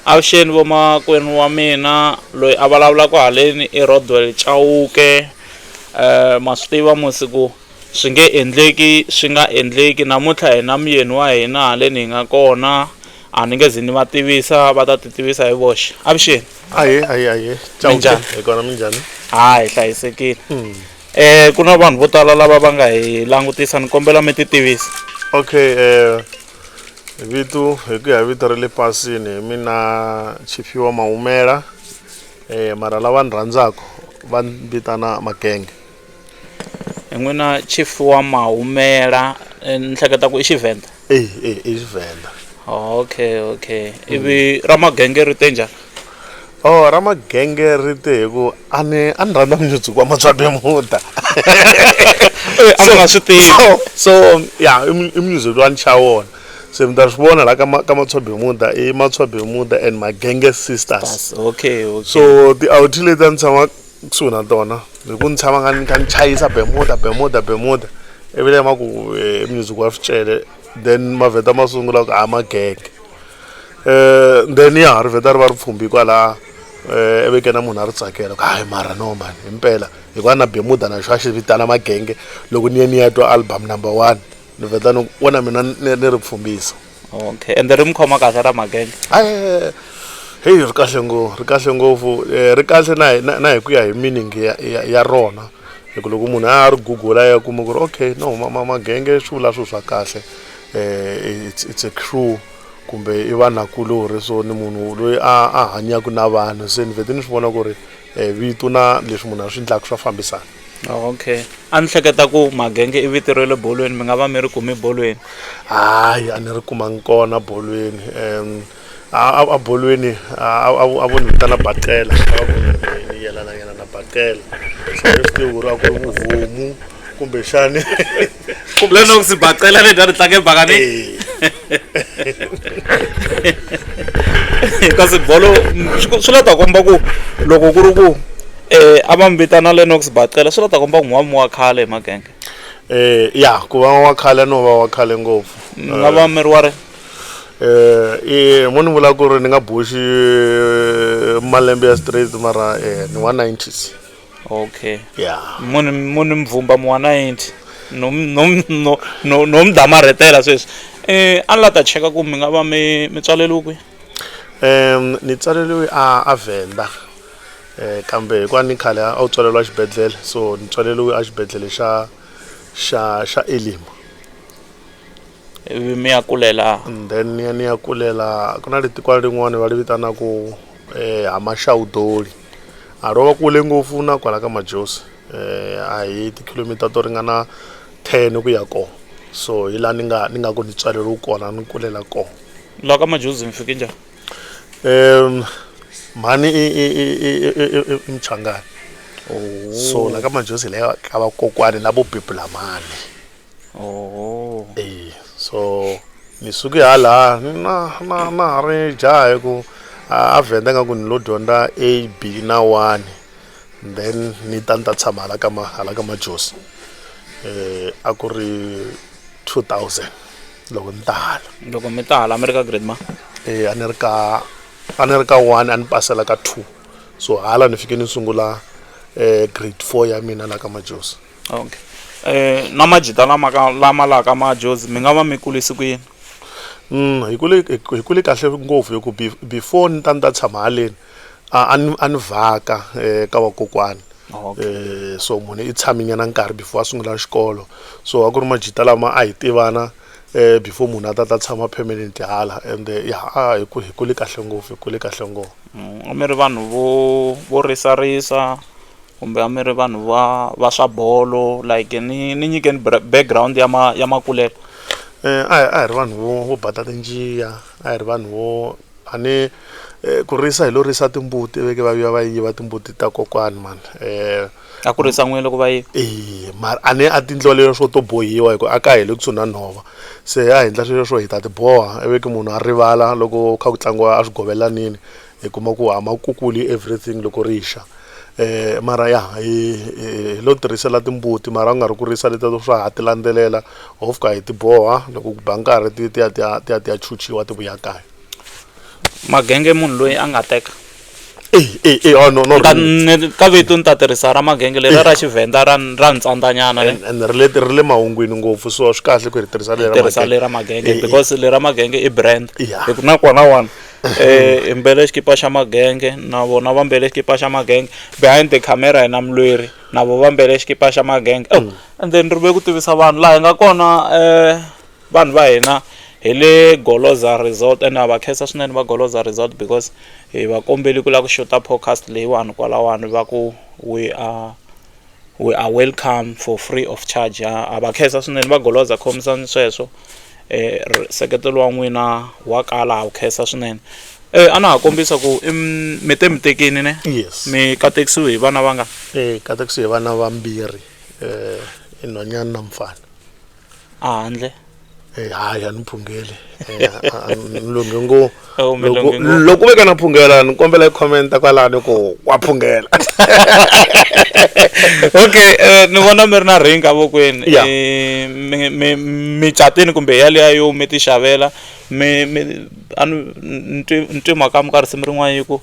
Avuxeni vomakwenu wa mina loyi a vulavulaka haleni i Rodwell Chauke ma swi tiva musi ku swi nge endleki swi nga endleki namuntlha hi na muyeni wa hina haleni hi nga kona a ni nge zi ni va tivisa va ta ti tivisa hi voxe avuxeni Ahee, ahee, ahee. Chauke. Minjhani? Hi kona minjhani? Ha hi hlayisekile ku na vanhu vo tala lava va nga hi langutisa ni kombela mi ti tivisa. Okay, vito hi ku ya hi vito ra le pasini hi mina Tshifhiwa Mahumela mara lava ni rhandzaka va ni vitana Magenge. Hi n'wina Tshifhiwa Mahumela ni hleketa ku i Xivhenda? E e i Xivhenda. Okay okay ivi ra Magenge ri te njhani? Oh ra Magenge ri te hi ku a ni a ni rhandza music wa Matswabemuda. A ni nga swi tivi. So ya i music lowu a ni chaya wona se mi ta swi vona la ka ka Matswabemuda i Matswabemuda and Magenge Sisters. Okay okay. So ti-outie leti a ni tshama kusuhi na tona hi ku ni tshama nga ni kha ni chayisa Bermuda Bermuda Bermuda ivi le ma ku music wa swicele then ma vheta ma sungula ku a Magenge. Then ya ri vheta ri va ri pfhumbi kwala ivi ke na munhu a ri tsakela ku hayi mara no mani himpela hikuva na Bermuda na xo a xi vitana Magenge loko ni ye ni ya twa album number one ni vheta ni ku wena mina ni ri pfhumbisa. Okay ende ri mi khoma kahle ra Magenge? Heyi ri kahle ngopfu ri kahle ngopfu ri kahle na hi na hi ku ya hi meaning ya ya ya rona hi ku loko munhu a ri gugula ya kuma ku ri okay no Magenge swi vula swilo swa kahle it's a crew kumbe i vanhakulorhi so ni munhu loyi a a hanyaka na vanhu se ni vhete ni swi vona ku ri vito na leswi munhu a swi endlaka swa fambisana. Okay a ni hleketa ku Magenge i vito ra le bolweni mi nga va mi ri kumi bolweni. Hayi a ni ri kumangi kona bolweni a a bolweni a a vo ni vitana Baqela a va ku ni yelana nyana na Baqela so a ni swi tivi ku ri a ku ri vuhomu kumbexani. Lennox Baqela le dya ri tlange bakani kasi bolo swi la ta komba ku loko ku ri ku a va mi vitana Lennox Baqela swi la ta komba ku n'wami wa khale hi Magenge. Ya ku va wa khale no va wa khale ngopfu. Mi nga va mi ri wa ri? I mo ni vula ku ri ni nga boxi malembe ya straight mara ni wa 90s. Okay. Yeah. Munhu munhu mvumba mu wa 90 no no no no no mi damarhetela sweswi. A ni la ta cheka ku mi nga va mi mi tswaleriwe kwihi? Ni tswaleriwe a a Venda kambe hikuva ni khale a wu tswaleriwa xibedhlele so ni tswaleriwe a xibedhlele xa xa xa Elim. Ivi mi ya kulela And then ni ya ni ya kulela ku na tikwana rin'wana va ri vitanaku Hamashawudoli. A ro va kule ngopfu na kwala ka Majozi a hi ti-kilometer to ringana 10 ku ya kona so hi laha ni nga ni nga ku ni tswaleriwe kona ni kulela kona. Laha ka Majozi mi fike njhani? Mhani i i i i i i Muchangani so la ka Majozi hi le ka vakokwani lavo bebula mhani. Oh. E so ni suke hala na na na ha ri jaha hi ku a Venda nga ku ni lo dyondza A B na 1 then ni ta ni ta tshama hala ka ma hala ka Majozi a ku ri 2000 loko ni ta hala. Loko mi ta hala mi ri ka grade ma? A ni ri ka a ni ri ka 1 a ni pasela ka 2 so hala ni fike ni sungula grade 4 ya mina la ka Majozi. Okay na majita lama ka lama la ka Majozi mi nga va mi kulisi ku yini? Hi kule hi kule kahle ngopfu hi ku before ni ta ni ta tshama haleni a ni a ni vhaka ka vakokwani. Okay. So munhu i tshame nyana nkarhi before a sungula xikolo so a ku ri majita lama a hi tivana before munhu a ta ta tshama permanent hala ende ya hi hi kule kahle ngopfu hi kule kahle ngopfu. A mi ri vanhu vo vo risarisa kumbe a mi ri vanhu va va swa bolo like ni ni nyikeni background ya ma ya makulelo. A hi a hi ri vanhu vo vo bata tinjiya a hi ri vanhu vo a ni ku risa hi lo risa timbuti veke va vuya va yiva timbuti ta kokwani mani A ku risa n'wini loko va yiva? Eya mara a ni a ti ndliwa leswo to bohiwa hi ku a ka hi le kusuhi na nhova se a hi endla sweswo swo hi ta ti boha ivi ke munhu a rivala loko kha ku tlangiwa a swigovelanini hi kuma ku a ma kukuli everything loko ri xa. Mara ya hi hi lo tirhisela timbuti mara ku nga ri ku risa letiya to swa ha ti landzelela ho fika hi ti boha loko ku ba nkarhi ti ti ya ti ya ti ya ti ya chuchiwa ti vuya kaya. Magenge munhu loyi a nga teka. E e e oh no no. Ka ka vito ni ta tirhisa ra Magenge leriya ra Xivhenda ra ra ni tsandzanyana ne. And ri le ri le mahungwini ngopfu so swi kahle ku hi tirhisa lera Tirhisa lera Magenge because lera Magenge i brand. Yeah. Hi ku na kona wani hi mbele xikipa xa Magenge na vona va mbele xikipa xa Magenge behind the camera hi na Mulweri na vo va mbele xikipa xa Magenge. Oh and then ri ve ku tivisa vanhu laha hi nga kona vanhu va hina hi le Goloza Resort and ha va khensa swinene va Goloza Resort because hi va kombeli ku lava ku xuta podcast leyiwani kwalawani va ku we are we are welcome for free of charge ha va khensa swinene va Goloza khomisani sweswo nseketelo wa n'wina wa kala ha wu khensa swinene a na ha kombisa ku i mi te mi tekini ne yes mi katekisiwe hi vana va nga katekisiwe hi vana vambirhi i nhwanyana na mfana a handle hayi a ni phungeli ni lunghe ngo Oh, mi loko lunghe ngopfu. loko veka na phungela ni kombela i commenta kwalano ku wa phungela okay ni vona mi ri na ring evokweni Yeah. Mi catini kumbe yaliya yo mi ti xavela mi mi a ni ni twi ni twi mhaka mi ka risimu rin'wana yi ku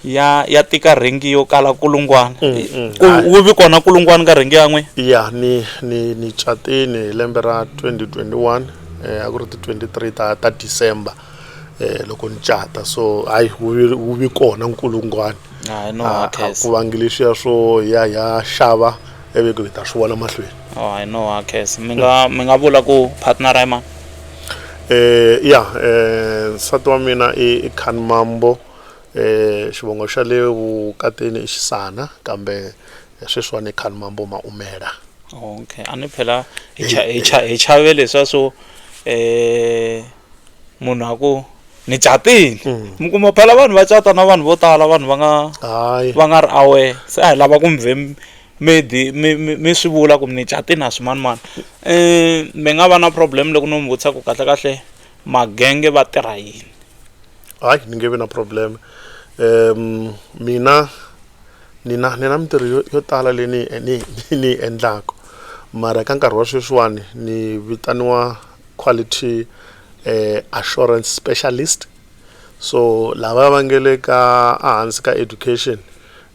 ya ya tika rhingi yo kala kulungwana ku wu vi kona kulungwana ka rhingi ya n'wina ya ni ni ni catini hi lembe ra 2021 a ku ri ti 23 ta ta December loko ni cata so hayi wu vi wu vi kona nkulungwana hayi no a ha khensa ku vangi leswiya swo ya ya xava ivi ku hi ta swi vona mahlweni hayi no ha khensa mi nga mi nga vula ku partner i mani ya nsati wa mina i Khan Mambo xivongo xa le vukatini i Xisana kambe sweswiwani i Khan Mambo Maumela. Okay a ni phela hi hi hi chave leswiya swo munhu a ku ni catile mi kuma phela vanhu va cata na vanhu vo tala vanhu va nga Hayi va nga ri aware se a hi lava ku mi vhe mi di mi mi mi swi vula ku ni catile na swimanimani mi nga va na problem loko no mi vutisa ku kahle kahle magenge va tirha yini. Hayi ni nge vi na problem mina ni na ni na mintirho yo yo tala leyi ni ni ni yi endlaka mara ka nkarhi wa sweswiwani ni vitaniwa quality assurance specialist so lava va nga le ka ehansi ka education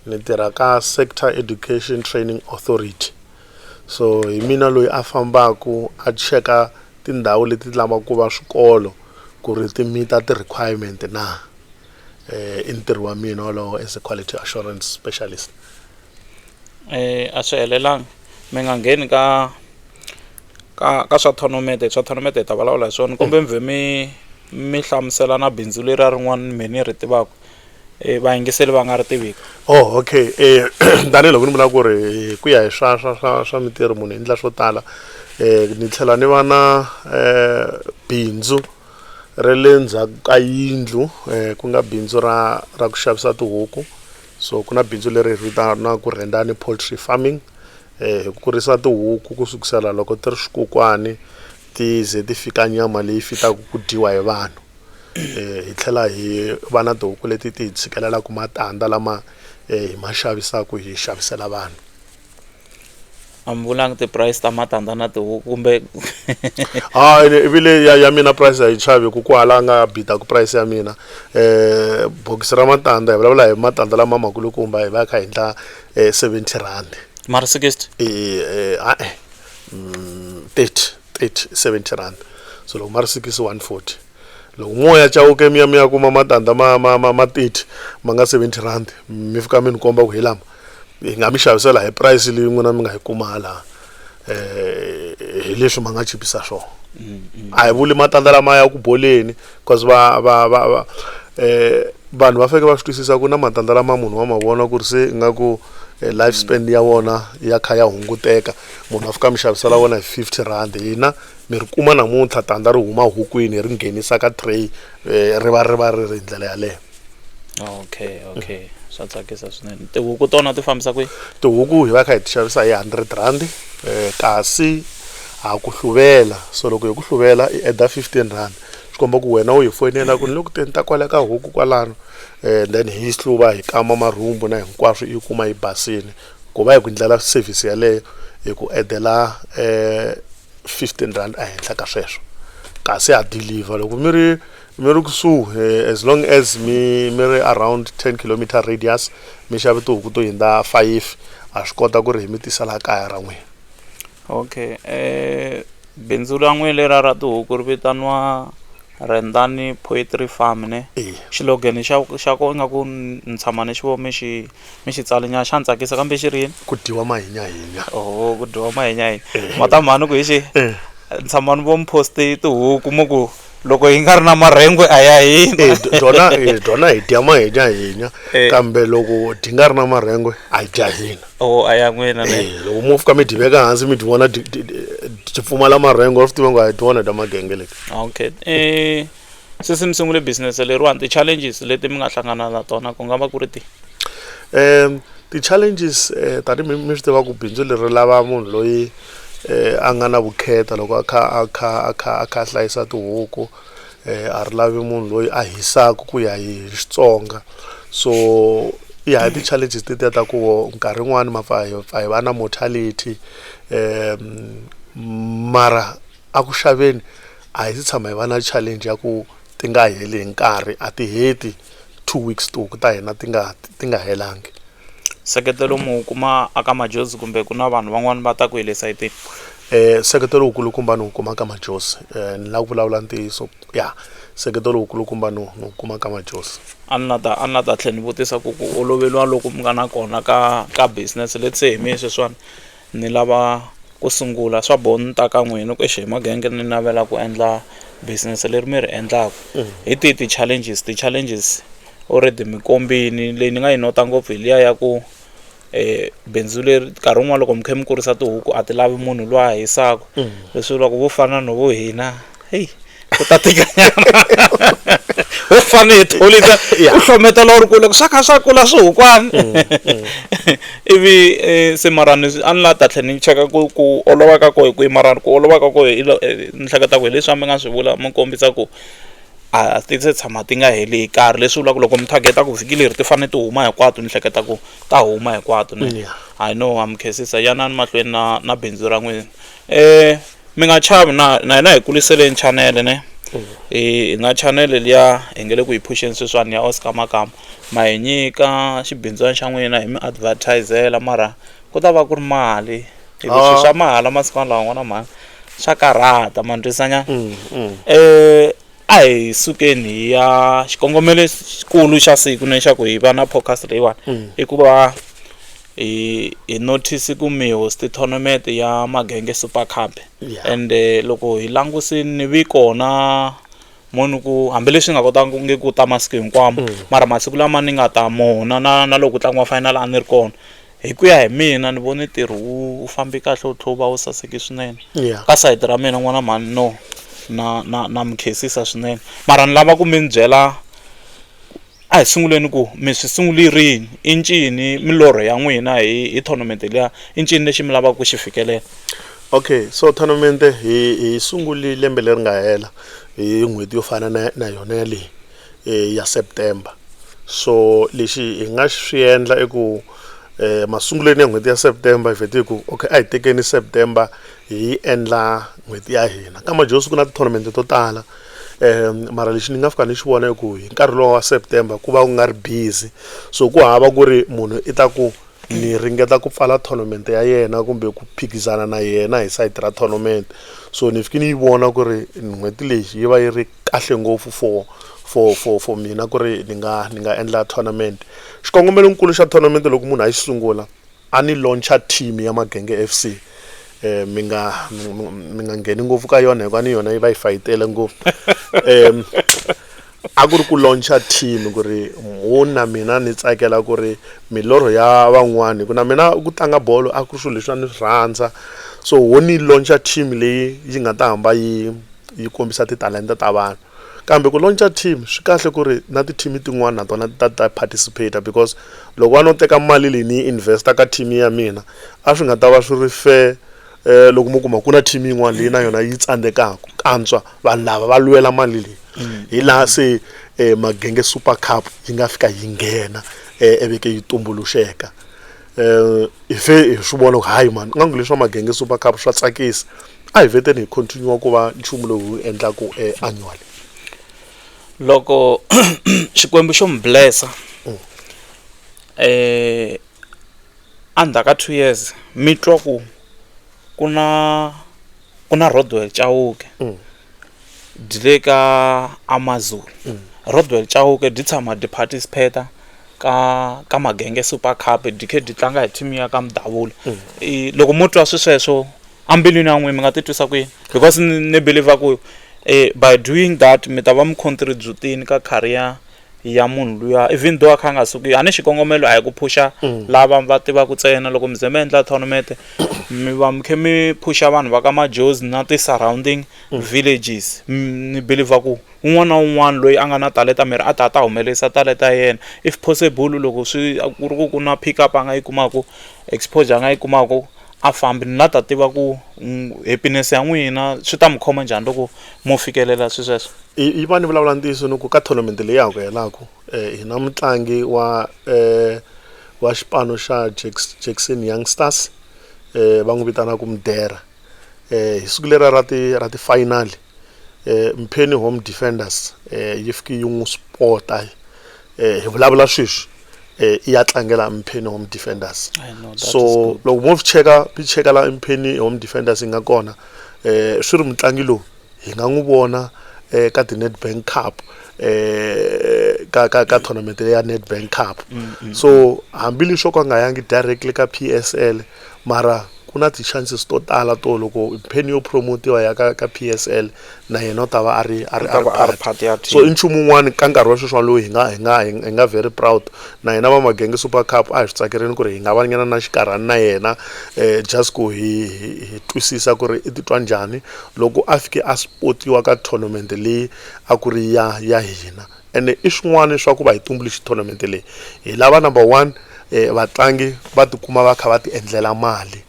ni tirha ka sector education training authority so hi mina loyi a fambaka a cheka tindhawu leti lavaka ku va swikolo ku ri ti meet-a ti-requirement na i ntirho wa mina wolowo as a quality assurance specialist. A swi helelanga mi nga ngheni ka ka ka swa tournament swa tournament hi ta vulavula hi swona kumbe mi vhe mi mi hlamusela na bindzu leriya rin'wana me ni ri tivaka vayingiseli va nga ri tiviki. Oh okay tanihiloko ni vula ku ri hi ku ya hi swa swa swa swa mintirho munhu endla swo tala ni tlhela ni va na bindzu ra le ndzhaku ka yindlu ku nga bindzu ra ra ku xavisa tihuku so ku na bindzu leri hi ri vitanaka Rendani Poultry Farming hi kurisa tihuku ku sukisela loko ti ri swikokwani ti ze ti fika nyama leyi fitaka ku dyiwa hi vanhu. Hi tlhela hi va na tihuku leti ti hi tshikelelaka matandza lama hi ma xavisaka hi xavisela vanhu. A mi vulanga ti-price ta matandza na tihuku kumbe Ha ivile ya ya mina price a yi chavi hi ku kwala a nga bidaka price ya mina bokisi ra matandza hi vulavula hi matandza lama makulukumba hi va hi kha hi endla 70 rand. Ma ri 60? E-e 30 30 70 rand so loko ma ri 60 140 loko mo ya Chauke mi ya mi ya kuma matandza ma ma ma ma 30 ma nga 70 rand mi fika mi ni komba ku hi lama hi nga mi xavisela hi price leyi n'wina mi nga yi kuma hala hi leswi ma nga chipisa swona a hi vuli matandza lama ya ku boleni cause va va va va vanhu va faneke va swi twisisa ku na matandza lama munhu wa ma vona ku ri se ingaku life span ya wona ya kha ya hunguteka munhu a fika a mi xavisela wona hi 50 rand hina mi ri kuma namuntlha tandza ri huma hukwini hi ri nghenisa ka tray ri va ri va ri ri hi ndlela yaleyo. Okay okay swa tsakisa swinene tihuku tona ti fambisa kwihi? Tihuku hi va kha hi ti xavisa hi 100 rand kasi ha ku hluvela so loko hi ku hluvela i add 15 rand swi komba ku wena u hi foyinela ku ni le ku teni ta kwale ka huku kwalano then hi yi hluva hi kama marhumbu na hinkwaswo i yi kuma yi basini ku va hi ku ndlela service yaleyo hi ku add-ela 15 rand ehenhla ka sweswo kasi ha deliver loko mi ri Mi ri kusuhi as long as mi mi ri around 10 kilometer radius mi xave tihuku to hundza 5 ha swi kota ku ri hi mi tisela kaya ra n'wina. Okay bindzu ra n'wina leriya ra tihuku ri vitaniwa Rendani Poetry Farm ne? Eya. Xilogene xa xa kona ingaku ni tshama ni xi vona mi xi mi xi tsale nyana xa ni tsakisa kambe xi ri yini? Ku dyiwa mahinyahinya. Oho ku dyiwa mahinyahinya. Ma ta mhani ku hi xi ni tshama ni vo mi post-e tihuku mi ku loko yi nga ri na marhengwe a ya hina. Eh, dyona eh, dyona hi dya mahinyahinya Eh. kambe loko dyi nga ri na marhengwe a hi dya hina. Oh a ya n'wina ne. Eh, loko mo fika mi dyi veka hansi mi dyi vona dyi dyi dyi pfumala marhengwe wa swi tiva ngo a hi dyona dya magenge leti. Okay sesi mi sungule business leriwani ti-challenges leti mi nga hlangana na tona ku nga va ku ri tihi? Ti-challenges tanihi mi swi tiva ku bindzu leri lava munhu loyi a nga na vukheta loko a kha a kha a kha a kha a hlayisa tihuku a ri lavi munhu loyi a hisaka ku ya hi Xitsonga so ya hi ti-challenges tetiya ta ku nkarhi wun'wani ma pfa hi pfa hi va na mortality mara a ku xaveni a hi se tshama hi va na challenge ya ku ti nga heli hi nkarhi a ti heti 2 weeks tihuku ta hina ti nga ti nga helangi. Nseketelo mi wu kuma aka Majozi kumbe ku na vanhu van'wani va ta ku hi le sayitini? Nseketelo wu kulukumba ni wu kuma ka Majozi ni lava ku vulavula ntiyiso ya nseketelo wu kulukumba ni wu kuma ka Majozi. A ni la ta a ni la ta tlhela ni vutisa ku ku oloveriwa loku mi nga na kona ka ka business let's say hi mehe sweswiwani ni lava ku sungula swa boha ni ta ka n'wina ku exi he magenge ni navela ku endla business leri mi ri endlaka hi tihi ti-challenges ti-challenges already mi kombini leyi ni nga yi nota ngopfu hi liya ya ku bindzu leri nkarhi wun'wani loko mi kha mi kurisa tihuku a ti lavi munhu loyi a hisaka leswi vulaka vo fana no vo hina heyi ku ta tika nyana wo fane hi tholisa u hlometela u ri kule ku swa kha swa kula swihukwani ivi se mara ni a ni la ta tlhela ni cheka ku ku olova ka koho hi kwihi mara ku olova ka koho hi ni hleketa ku hi leswi a mi nga swi vula mi kombisa ku a ti se tshama ti nga heli hi nkarhi leswi vulaka loko mi target-a ku vhiki leri ti fanele ti huma hinkwato ni hleketa ku ta huma hinkwato ne I know ha mi khensisa yanani mahlweni na na bindzu ra n'wina mi nga chavi na na hina hi kuliseleni chanele ne hi na chanele liya hi nge le ku yi phuxeni sweswiwani ya Oscar Makamu ma hi nyika xibindzwana xa n'wina hi mi advertise-ela mara ku ta va ku ri mali hi ku swilo swa mahala masiku lawa n'wana mhani swa karhata ma ni twisisa nyana a hi sukeni hi ya xikongomelo xikulu xa siku ne xa ku hi va na podcast leyiwani i ku va hi hi notice ku mi host tournament ya Magenge Super Cup Yeah. and loko hi langusini ni vi kona moni ku hambileswi nga kotanga nge ku ta masiku hinkwawo mara masiku lama ni nga ta mona na na loko ku tlangiwa final a ni ri kona hi ku ya hi mina ni vone ntirho wu fambi kahle wu tlhe wu va wu saseke swinene Yeah. ka sayiti ra mina n'wana mhani no na na na mi khensisa swinene mara ni lava ku mi ni byela a hi sunguleni ku mi swi sungule rini i ncini milorho ya n'wina hi hi tournament liya i ncini lexi mi lavaka ku xi fikelela okay so tournament hi hi sungule lembe leri nga hela hi n'hweti yo fana na na yona yaleyi ya September so lexi hi nga swi endla i ku masungulweni ya n'hweti ya September hi vhete hi ku okay a hi tekeni September hi yi endla n'hweti ya hina ka majosi ku na ti-tournament to tala mara lexi ni nga fika ni xi vona i ku hi nkarhi lowa wa September ku va ku nga ri busy so ku hava ku ri munhu i ta ku ni ringeta ku pfala tournament ya yena kumbe ku phikizana na yena hi sayiti ra tournament so ni fike ni yi vona ku ri n'hweti leyi yi va yi ri kahle ngopfu for for for for mina ku ri ni nga ni nga endla tournament xikongomelonkulu xa tournament loko munhu a yi sungula a ni launch-a team ya Magenge F_C mi nga mi nga ngheni ngopfu ka yona hikuva ni yona yi va yi fayitele ngopfu a ku ri ku launch-a team ku ri wo na mina ni tsakela ku ri milorho ya van'wani hi ku na mina ku tlanga bolo a ku ri swilo leswi a ni swi rhandza so ho ni launch-a team leyi yi nga ta hamba yi yi kombisa titalenta ta vanhu. Kambe ku launch-a team swi kahle ku ri na ti-team tin'wana na tona ti ta ta participate because loko a no teka mali leyi ni yi invest-a ka team ya mina a swi nga ta va swi ri fair loko mo kuma ku na team yin'wana leyi na yona yi tsandzekaka ku antswa vanhu lava va lwela mali leyi hi laha se Magenge Super Cup yi nga fika yi nghena eveke yi tumbuluxeka hi fe hi swi vona ku hayi mani ingaku leswi swa Magenge Super Cup swa tsakisa. A hi vheteni hi continue ku va nchumu lowu hi wu endlaku annually. Loko Xikwembu xo mi blessa endzhaku ka 2 years mi twa ku ku na Rodwell Chauke byi le ka Amazon. Rodwell Chauke byi tshama byi participate ka Magenge Super Cup, byi khe byi tlanga hi team ya ka Mudavula. Loko mo twa swi sweswo ambilwini ya n'wina, mi nga titwisa ku yini? Because ni believe ku by doing that mi ta va mi contributini ka career ya munhu luya, even though a kha a nga suki. A ni xikongomelo a hi ku phusha lava va tivaka ntsena. Loko mi ze mi endla tournament, mi va mi khe mi phusha vanhu va ka Majozi na ti-surrounding villages. Ni believe ku un'wana na un'wana loyi a nga na talenta, miri a ta a ta humelerisa talenta ya yena, if possible. Loko swi ku ri ku ku na pick up a nga yi kumaku, exposure a nga yi kumaku, a fambi. Ni la ta tiva ku happiness ya n'wina swi ta mi khoma njhani loko mo fikelela swi sweswo. Yi va ni vulavula ntiyiso ni ku ka tournament leyi ya ha ku helaku, hi na mutlangi wa xipano xa Jackson Youngsters, va n'wi vitanaka Mudera. Hi siku leriya ra ti-final, Mpheni Home Defenders yi fike yi n'wi spota. Hi vulavula sweswi, i ya tlangela Mpheni Home Defenders. I know, that So is good. loko mo cheka, mi cheka la Mpheni Home Defenders yi nga kona, swi ri mutlangi lowu hi nga n'wi vona ka ti-Nedbank Cup, ka tournament ya Nedbank Cup. So hambileswi ka nga yangi directly ka PSL, mara ku na ti-chances to tala to loko Mpheni yo promotiwa ya ka PSL, na yena u ta va a ri U ta va a ri part. Part ya So team. I nchumu wun'wani ka nkarhi wa sweswiwani lowu hi nga very proud na hina va Magenge Super Cup. A hi swi tsakeleni ku ri hi nga va nyana na xikarhani na yena, just ku hi twisisa ku ri i titwa njhani loko a fike a spotiwa ka tournament leyi a ku ri ya hina. Ene i swin'wana swa ku va hi tumbuluxe tournament leyi, hi lava number one, vatlangi va tikuma va kha va ti endlela mali,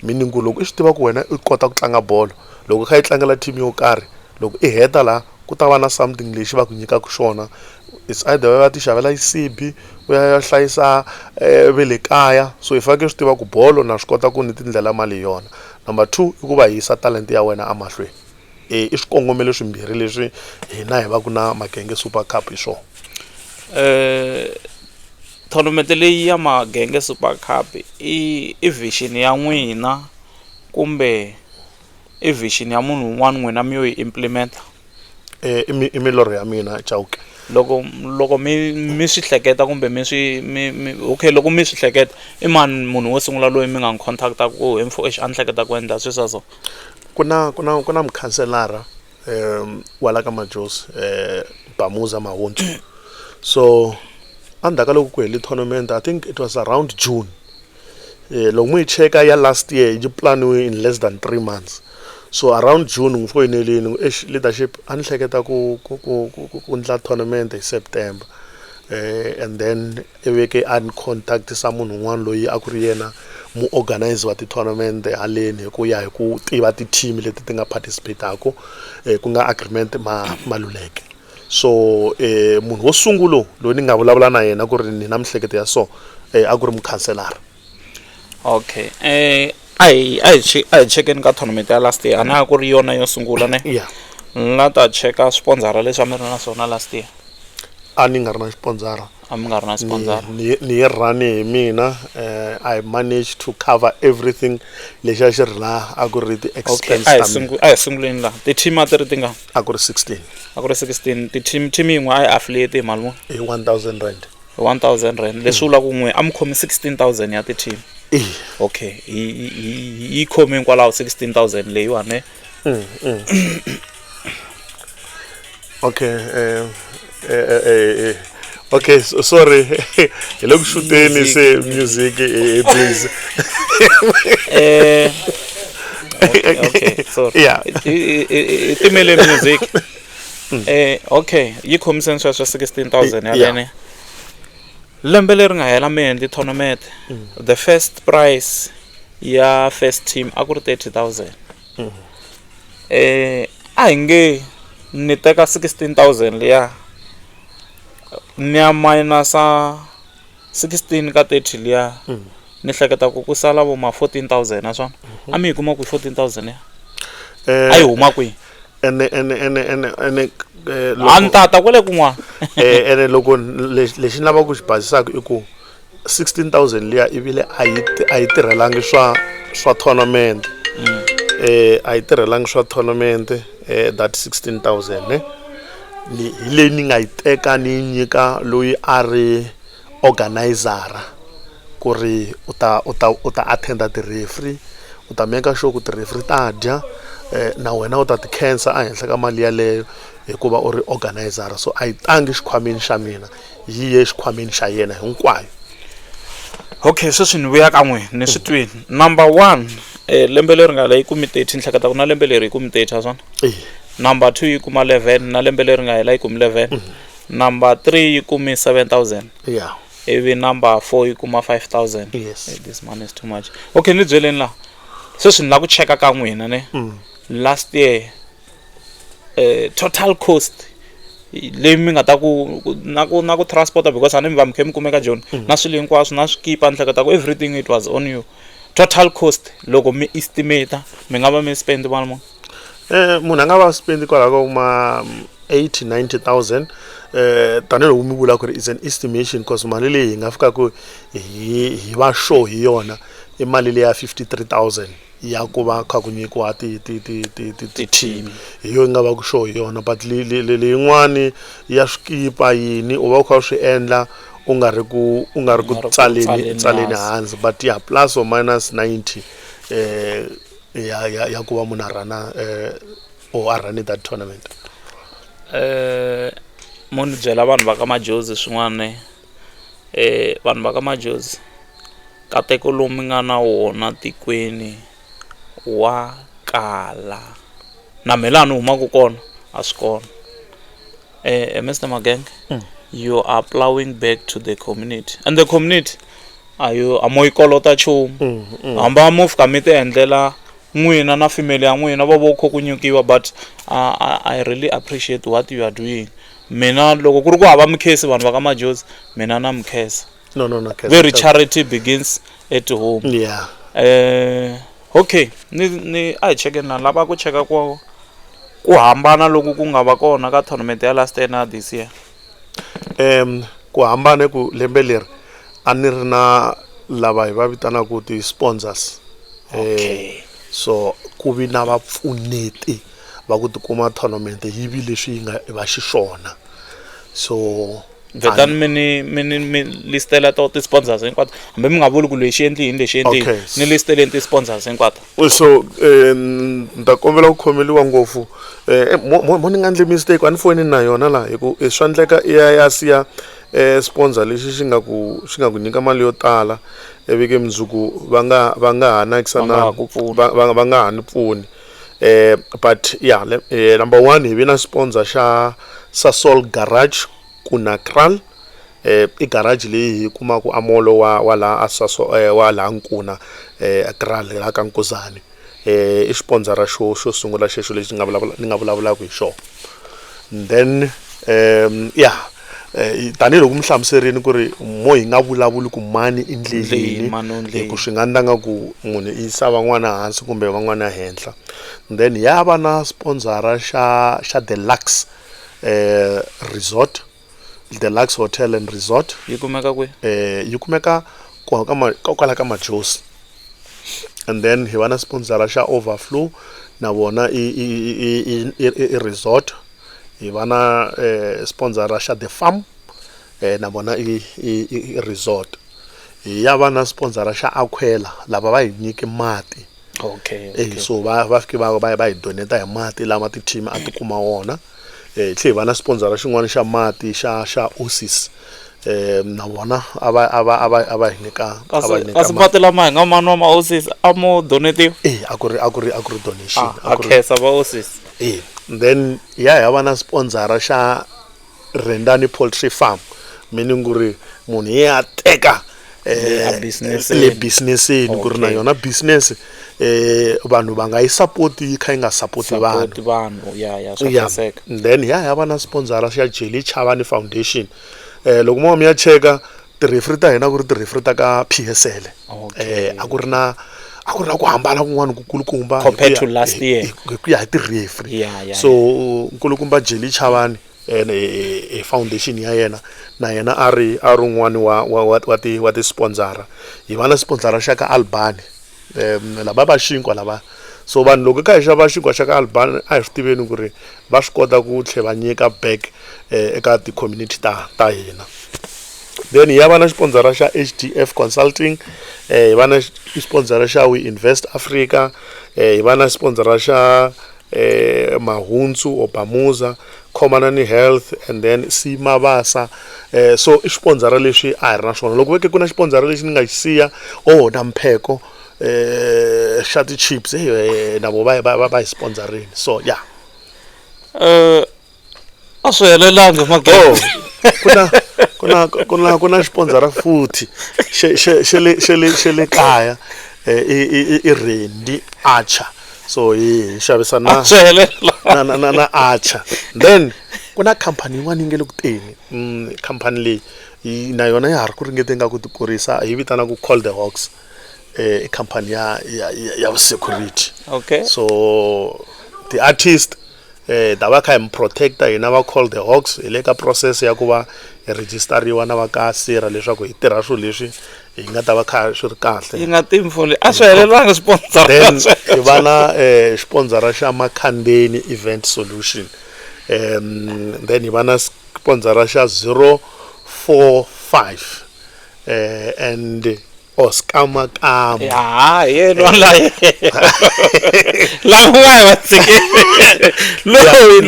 meaning ku loko i swi tiva ku wena i kota ku tlanga bolo, loko i kha i tlangela team yo karhi, loko i heta laha ku ta va na something lexi va ku nyikaka xona. It's either va ti xavela xisibi, u ya hlayisa ve le kaya. So i fanekele swi tiva ku bolo na swi kota ku ni tindlela mali hi yona. Number two i ku va yisa talent ya wena emahlweni. I swikongomelo swimbirhi leswi hina hi va ku na Magenge Super Cup hi swona. Tournament leyi ya Magenge Super Cup i vision ya n'wina kumbe i vision ya munhu un'wana, n'wina mi yo yi implementa? I milorho ya mina, Chauke. Loko mi swi hleketa kumbe mi swi mi, mi okay, loko mi swi hleketa, i mani munhu wo sungula loyi mi nga n'wi contacta ku hi mfo, exi a ni hleketa ku endla swi swa so? Ku na mukhanselara wa la ka Majosi, Bamuza Mahuntsu. So endzhaku ka loko ku hele tournament, I think it was around June, loko mu yi cheka ya last year yi planiwe in less than 3 months. So around June n'wi foyinelini, eish leadership, a ni hleketa ku ndla tournament hi September. And then i veke a ni contactisa munhu un'wana loyi a ku ri yena muorganize wa ti-tournament haleni, hi ku ya hi ku tiva ti-team leti ti nga participate-aku, ku nga Agreement Maluleke. So munhu wo sungulo loyi ni nga vulavula na yena ku ri ni na mihleketo ya so, a ku ri mukhanselara. Okay, a hi chekeni ka tournament ya last year. A na ku ri yona yo sungula ne? Yeah. Ni la ta cheka swipondzara leswi a mi ri na swona last year. A ni nga ri na xipondzara. A mi nga ri na sponsor? Ni yi run hi mina. I managed to cover everything lexi a xi ri laha, a ku ri ti-expense a hi ta mina. A hi sunguleni laha, ti-team a ti ri tingani? A ku ri 16. A ku ri 16 ti-team. Team yin'we a yi affiliate hi mali muni? Hi R1000. Hi R1000, leswi vulaka ku n'we a mi khomi 16,000 ya ti-team. Eh. Okay, yi khome hikwalaho 16,000 leyiwani ne? Okay, okay, so, sorry, hi le ku xuteni se music i busy. Okay, sorry. I timele music. Okay, yi khomiseni sweswo 16,000 ya lene. Lembe leri nga hela mi endli tournament, the first prize ya first team a ku ri 30,000. A hi nge ni teka 16,000 liya, ni ya minusa 16 ka 30 liya, ni hleketa ku ku sala vo ma 14,000. Naswona a mi yi kuma ku 14,000 ya a yi huma kwihi? Ene A ni tata kwale kun'wana. Ene loko lexi ni lavaka ku xi basisaka i ku 16000 liya i vile a yi a yi tirhelangi swa tournament. A yi tirhelangi swa tournament, that 16000 ne ni hi leyi ni nga yi teka ni yi nyika loyi a ri organizer ku ri u ta attenda ti-referee, u ta make sure ku ti-referee ta dya, na wena u ta ti khensa ehenhla ka mali yaleyo hikuva u ri organizer. So a yi tangi xikhwameni xa mina, yi ye xikhwameni xa yena hinkwayo. Okay, sweswi ni vuya ka n'wina, ni swi twini. Number one, lembe leri nga la yi kumi 30, ni hleketa ku na lembe leri yi kumi 30, a swona? Eh. Number two, yi kuma 11, na lembe leri nga hela yi kumi 11. Number three, yi kumi 7000. Ivi number four yi kuma 5000. Yes. This money is too much. Okay, ni byeleni laha, sweswi ni lava ku cheka ka n'wina ne. Last year, total cost leyi mi nga ta ku na ku transporta, because a ni mi va mi khe mi kumeka Joni na swilo hinkwaswo na swikipa, ni hleketa ku everything it was on you. Total cost, loko mi estimate, mi nga va mi spend mali muni? Munhu a nga va spend kwalaho ka ma 80 90,000, tanihiloko mi vula ku ri is an estimation, cause mali leyi hi nga fikaku hi va sure hi yona i mali leya 53,000 ya ku va kha ku nyikiwa ti team, hi yo yi nga va ku sure hi yona. But leyin'wani ya swikipa yini, u va u kha u swi endla u nga ri ku Nga ri ku tsaleni tsaleni tsaleni hansi. Hansi. But yeah, plus or minus 90 ya ku va munhu a rhana or a rhani that tournament. Mo ni byela vanhu va ka Majozi swin'wana ne. Vanhu va ka Majozi, nkateko lowu mi nga na wona tikweni wa kala na me laha ni humaka kona a swi kona. Mr Magenge, you are plowing back to the community, and the community a yo a mo yi kolota nchumu. Hamba mo fika mi ti endlela n'wina na family ya n'wina, va vo kho ku nyikiwa. But I really appreciate what you are doing. Mina loko ku ri ku hava mikhesi, vanhu va ka Majozi, mina na mikhesa. No. Very, charity begins at home. Okay, ni a hi chekeni na lava ku cheka ku hambana loku ku nga va kona ka tournament ya last year na this year. Ku hambana ku lembe leri a ni ri na lava hi va vitanaka ti-sponsors. So ku vi na vapfuneti va ku tikuma tournament yi vi leswi yi nga va xiswona, so Vhetani mi ni mi listela to ti-sponsors hinkwato, hambi mi nga vuli ku lexi endli yini, lexi endli yini. Ni listeleni ti-sponsors hinkwato. So ni ta kombela ku khomeliwa ngopfu, mo ni nga endli mistake, a ni foyini na yona laha, hi ku swa endleka i ya ya siya sponsor lexi xi nga ku nyika mali yo tala, ivi ke mundzuku va nga ha nakisa Va nga na ha ku pfuni. Va nga ha ni pfuni. But yeah, number one, hi vi na sponsor xa Sasol Garage Kunakral. I garage leyi hi kumaka amolo wa laha a Saso, wa laha Nkuna, Kral laha ka Nkuzani. I sponsor xo sungula xexo lexi ni nga vulavulaka hi xona. Then yeah, tanihiloko mi hlamuserini ku ri mo hi nga vulavuli ku mani i ndle yini, mani u ndle hi ku swi nga endla nga ku munhu i yisa van'wana hansi kumbe van'wana henhla. Then ya va na sponsora xa Deluxe Resort, Deluxe Hotel and Resort. Yi kumeka kwihi? Yi kumeka kwala ka Majosi. And then hi va na sponsora xa Overflow, na vona i resort. Hi va na sponsora xa The Farm, na vona i resort. Hi ya va na sponsora xa Aquela, lava va hi nyiki mati. So va fike va hi doneta hi mati lama ti-team a ti kuma wona. Hi tlhe hi va na sponsora xin'wana xa mati xa Osis, na vona a va hi nyika a va hi Kasi nyika kasi mati. Mati lama hi nga manwa ma Osis a mo donetiwa? A ku ri donation. A A ku ri khensa va Osis. Then ya hi va na sponsora xa Rendani Poultry Farm, meaning ku ri munhu ye a teka Le a business-eni. Le businesseni, ku ri na yona business, vanhu va nga yi support yi kha yi nga support vanhu. Support vanhu, ya swa khenseka. Then ya va na sponsora xa Jelly Chavani Foundation. Loko mo mi ya cheka ti-referee ta hina, ku ri ti-referee ta ka PSL. A ku ri na A ku ri na ku hambana kun'wana ku kulukumba compared to last year. Hi ku ya hi ti-referee. Yeah, So nkulukumba Jelly Chavani ene hi foundation ya yena na yena a ri a ri un'wani wa ti wa ti-sponsor. Hi va na sponsor xa ka Albany, lava va xinkwa lava. So vanhu loko kha hi xava xinkwa xa ka Albany, a hi swi tiveni ku ri va swi kota ku tlhe va nyika back eka ti-community ta hina. Then hi ya va na xipondzara xa HDF Consulting, hi va na xipondzara xa We Invest Africa, hi va na xipondzara xa Mahuntsu or Bamuza, Khomanani Health, and then Simabasa. So i swipondzara leswi a hi ri na swona. Loko veke ku na xipondzara lexi ni nga xi siya, oh, na Mpheko xa ti-chips, na vo va hi sponsorini. So yeah. A swi helelangi magenge. Oh, ku na xipondzara futhi xe le kaya, i Randy Archer. So hi xavisa na A swi helela. na Archer. Then ku na company yin'wana yi nge le ku teni, company leyi na yona ya ha ri ku ringeteni ka ku ti kurisa, hi vitana ku Call the Hawks. I company ya security. So the artist ta va kha hi mi protecta hina va Call the Hawks. Hi le ka process ya ku va hi registeriwa na va ka sira leswaku hi tirha swilo leswi hi nga ta va kha swi ri kahle. Yi nga timfo leyi a swi helelangi sponsor. Then hi va na sponsor xa Makhandeni Event Solution, then hi va na sponsor xa 045 and Oscar Makamu. Ya yena la lava nga hi va tshikile loyi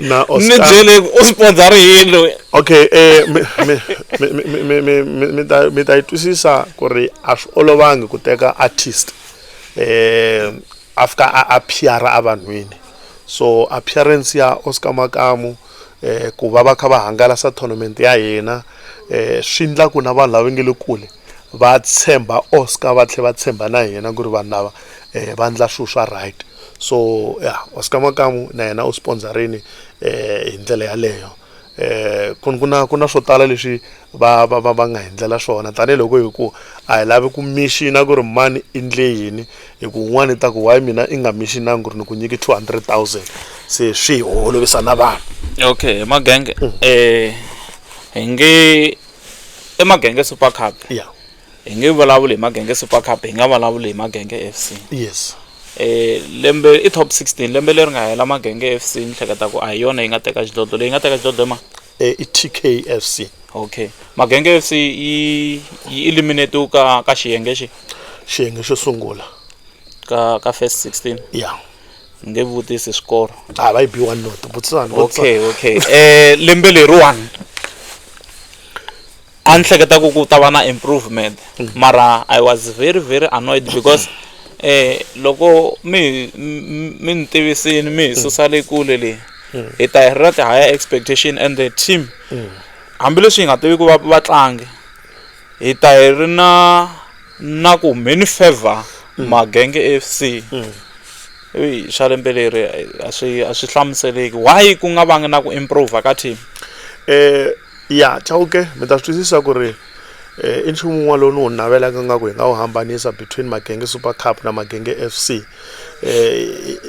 Na ni Oscar. Byele ku u sponsor yini loyi. Okay, mi ta yi twisisa ku ri a swi olovangi ku teka artist a fika a appear evanhwini. So appearance ya Oscar Makamu, ku va va kha va hangalasa tournament ya hina, swi ndla ku na vanhu lava nge le kule va tshemba Oscar, va tlhela va tshemba na hina ku ri vanhu lava va ndla swilo swa right. So yeah, Oscar Makamu na yena u sponsorini hi ndlela yaleyo. Ku na swo tala leswi va nga hi ndlela swona, tanihiloko hi ku a hi lavi ku mixina ku ri mani i ndle yini, hi ku un'wana i ta ku why mina i nga mixinangi ku ri ni ku nyiki 200 000, se swi hi holovisa na vanhu. Okay, magenge, hi nge i Magenge Super Cup. Hi nge vulavuli hi Magenge Super Cup hi nga vulavuli hi Magenge FC. Lembe i top 16 lembe leri nga hela, Magenge FC ni hleketa ku a hi yona yi nga teka xidlodlo. Leyi nga teka xidlodlo i ma I TKFC. Okay, Magenge FC yi eliminate ka xiyenge xi Xiyenge xo sungula. Ka first 16. Yeah. Ni nge vutisi swikoro. A va yi bi one not, vutisani. Okay, lembe leriwani a ni hleketa ku ta va na improvement, mara I was very very annoyed because loko mi ni tivisini mi hi susa le kule le, hi ta hi ri na ti-higher expectation and the team, hambileswi hi nga tivi ku va vatlangi, hi ta hi ri na ku many favor Magenge FC. Eyi, swa lembe leri a swi hlamuseleki why ku nga vangi na ku improve ka team. Ya, Chauke, mi ta swi twisisa ku ri i nchumu wun'wana lowu ni wu navelaka nga ku hi nga wu hambanisa between Magenge Super Cup na Magenge FC.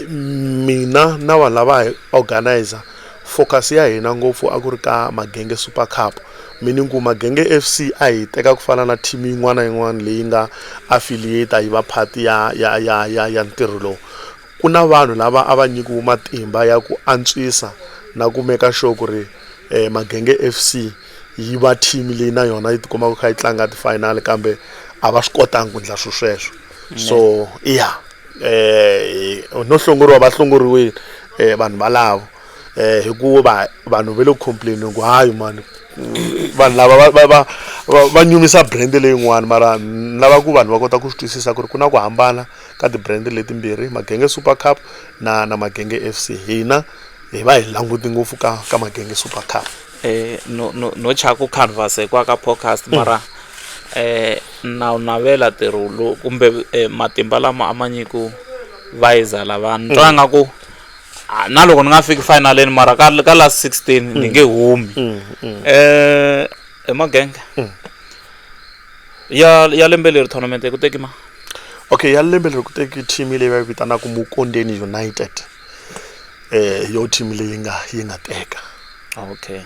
Mina na vanhu lava hi organizer, focus ya hina ngopfu a ku ri ka Magenge Super Cup, meaning ku Magenge FC a hi teka ku fana na team yin'wana na yin'wana leyi nga affiliate yi va part ya ntirho lowu. Ku na vanhu lava a va nyikiwe matimba ya ku antswisa na ku make sure ku ri Magenge FC yi va team leyi na yona yi tikumaka kha yi tlanga ti-final, kambe a va swi kotangi ku endla swilo sweswo. So yeah, no hlongoriwa va hlongoriwile vanhu valavo, hikuva vanhu va le ku complain ku hayi mani, vanhu lava va nyumisa brand leyin'wana. Mara ni lava ku vanhu va kota ku swi twisisa ku ri ku na ku hambana ka ti-brand letimbirhi, Magenge Super Cup na Magenge FC. Hina hi va hi languti ngopfu ka Magenge Super Cup. No chava ku canvas hikwalaho ka podcast, mara na wu navela ntirho lowu kumbe matimba lama a ma nyiku vayiza lava ni twa nga ku na loko ni nga fiki finaleni, mara ka last 16 ni nge humi. Hi Magenge ya lembe leri, tournament ku teki ma Okay, ya lembe leri ku teki team leyi va yi vitanaka Mukondeni United. Yo team leyi nga teka. Okay.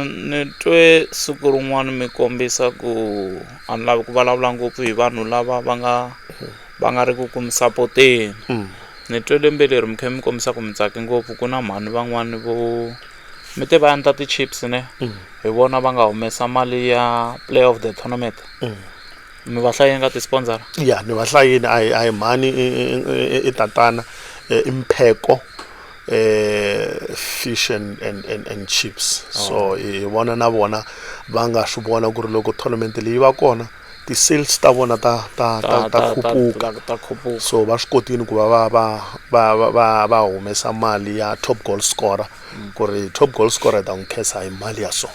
Ni twe siku rin'wana mi kombisa ku a ni lavi ku vulavula ngopfu hi vanhu lava va nga ri ku mi sapoteni. Ni twe lembe leri mi kha mi kombisa ku mi tsake ngopfu ku na mhani van'wani vo mi te va endla ti-chips ne hi vona va nga humesa mali ya player of the tournament. Mi va hlayeni ka ti-sponsor? Ya, ni va hlayini. A hi mhani, i tatana, i Mpheko fish and chips. So hi vona na vona va nga swi vona ku ri loko tournament leyi va kona, ti-sales ta vona ta khupuka. Ta khupuka. So va swi kotile ku va va humesa mali ya top goal scorer, ku ri top goal scorer hi ta n'wi khensa hi mali ya so.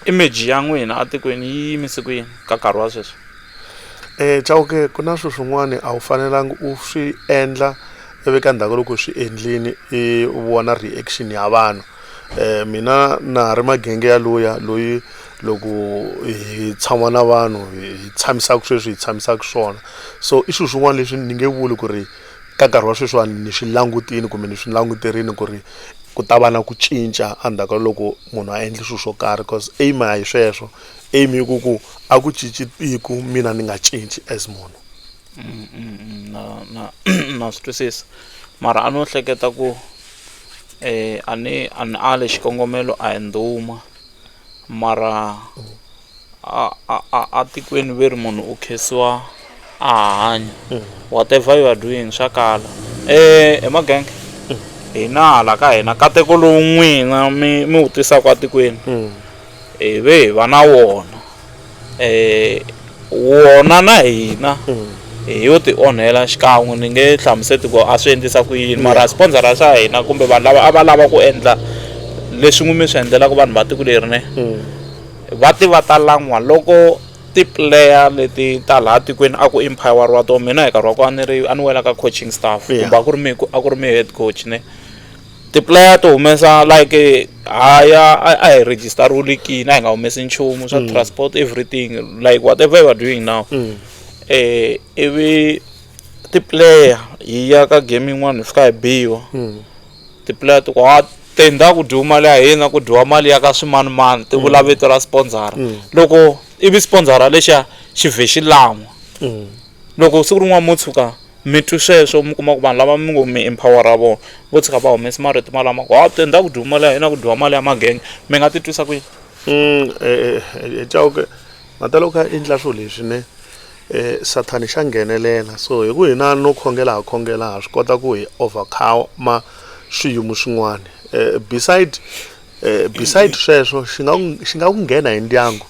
Image ya n'wina atikweni yi yimise ku yini ka nkarhi wa sweswi? Chauke, ku na swilo swin'wana a wu fanelanga u swi endla, ivi ka ndzhaku loko swi endlini i vona reaction ya vanhu. Mina na ha ri magenge ya luya loyi loko hi tshama na vanhu hi tshamisaka sweswi hi tshamisaka swona. So i swilo swin'wana leswi ni nge vuli ku ri ka nkarhi wa sweswiwani ni swi langutini kumbe ni swi languterini ku ri ku ta va na ku cinca endzhaku ka loko munhu a endle swilo swo karhi, cause aim a hi sweswo. Aim i ku a ku cinci tiko, mina ni nga cinci as munhu. Na swi twisisa, mara a no hleketa ku a ni ali xikongomelo a hi ndhuma, mara a tikweni ve ri munhu u khensiwa a ha hanya. Whatever you are doing swa kala. He magenge, hina hala ka hina kateko lowu n'wina mi wu tisaka atikweni, hi ve hi va na wona, wona na hina hi yo ti onhela xikan'we. Ni nge hlamuseti ku a swi endlisa ku yini, mara sponsora xa hina kumbe vanhu lava a va lava ku endla leswi n'wi mi swi endlelaka vanhu va tiko leri ne, va ti va ta lan'wa loko ti-player leti ta laha tikweni a ku empoweriwa to. Mina hi nkarhi wa ku a ni ri a ni wela ka coaching staff, kumbe a ku ri mi head coach ne, ti-player to humesa like haya a hi register-iwile kini, a hi nga humesi nchumu swa transport, everything, like whatever you are doing now. Ivi ti-player hi ya ka game yin'wana, hi fika hi biwa, ti-player ti ku ha tenda ku dyiwa mali ya hina, ku dyiwa mali ya ka swimanimani, ti vula vito ra sponsora. Loko ivi sponsora lexiya xi vhe xi lan'wa, loko siku rin'wana mo tshuka mi twi sweswo, mi kuma ku vanhu lava mi ngo mi empowera vona vo tshuka va humesa marito malama ku ha tenda ku dyiwa mali ya hina, ku dyiwa mali ya magenge, mi nga titwisa ku yini? Chauke, mata loko a endla swilo leswi ne, sathani xa nghenelela. So hi ku hina no khongela, ha khongela, ha swi kota ku hi overcome swiyimo swin'wana. Beside sweswo, xi nga ku nghena hi ndyangu.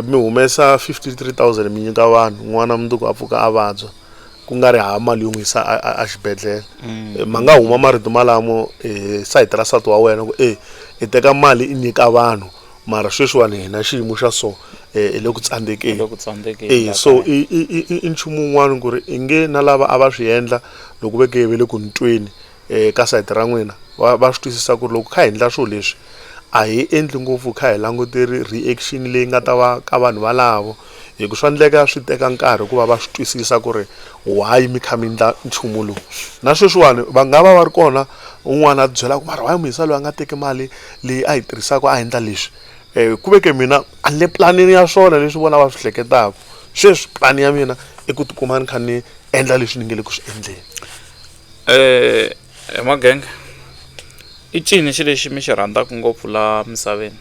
Mi humesa 53,000 mi nyika vanhu, n'wana mundzuku a pfuka a vabya, ku nga ri hava mali yo n'wi yisa a xibedhlele. Ma nga huma marito malamo hi sayiti ra nsati wa wena ku e i teka mali i nyika vanhu, mara sweswiwani hina xiyimo xa so i le ku tsandzekeni. Le ku tsandzekeni. E so i nchumu wun'wana ku ri i nge na lava a va swi endla loko ve ke ve le ku ntweni ka sayiti ra n'wina, va swi twisisa ku ri loko kha hi endla swilo leswi a hi endli ngopfu kha hi languteri reaction leyi nga ta va ka vanhu valavo, hi ku swa endleka swi teka nkarhi ku va va swi twisisa ku ri why mi kha mi endla nchumu lowu. Na sweswiwani va nga va va ri kona, un'wana a byela ku mara why muyisa loyi a nga teki mali leyi a yi tirhisaka a endla leswi. Ku veke mina a ni le planini ya swona leswi vona va swi hleketaka sweswi. Plan ya mina i ku tikuma ni kha ni endla leswi ni nge le ku swi endleni. He magenge, i cini xi lexi mi xi rhandzaka ngopfu la misaveni?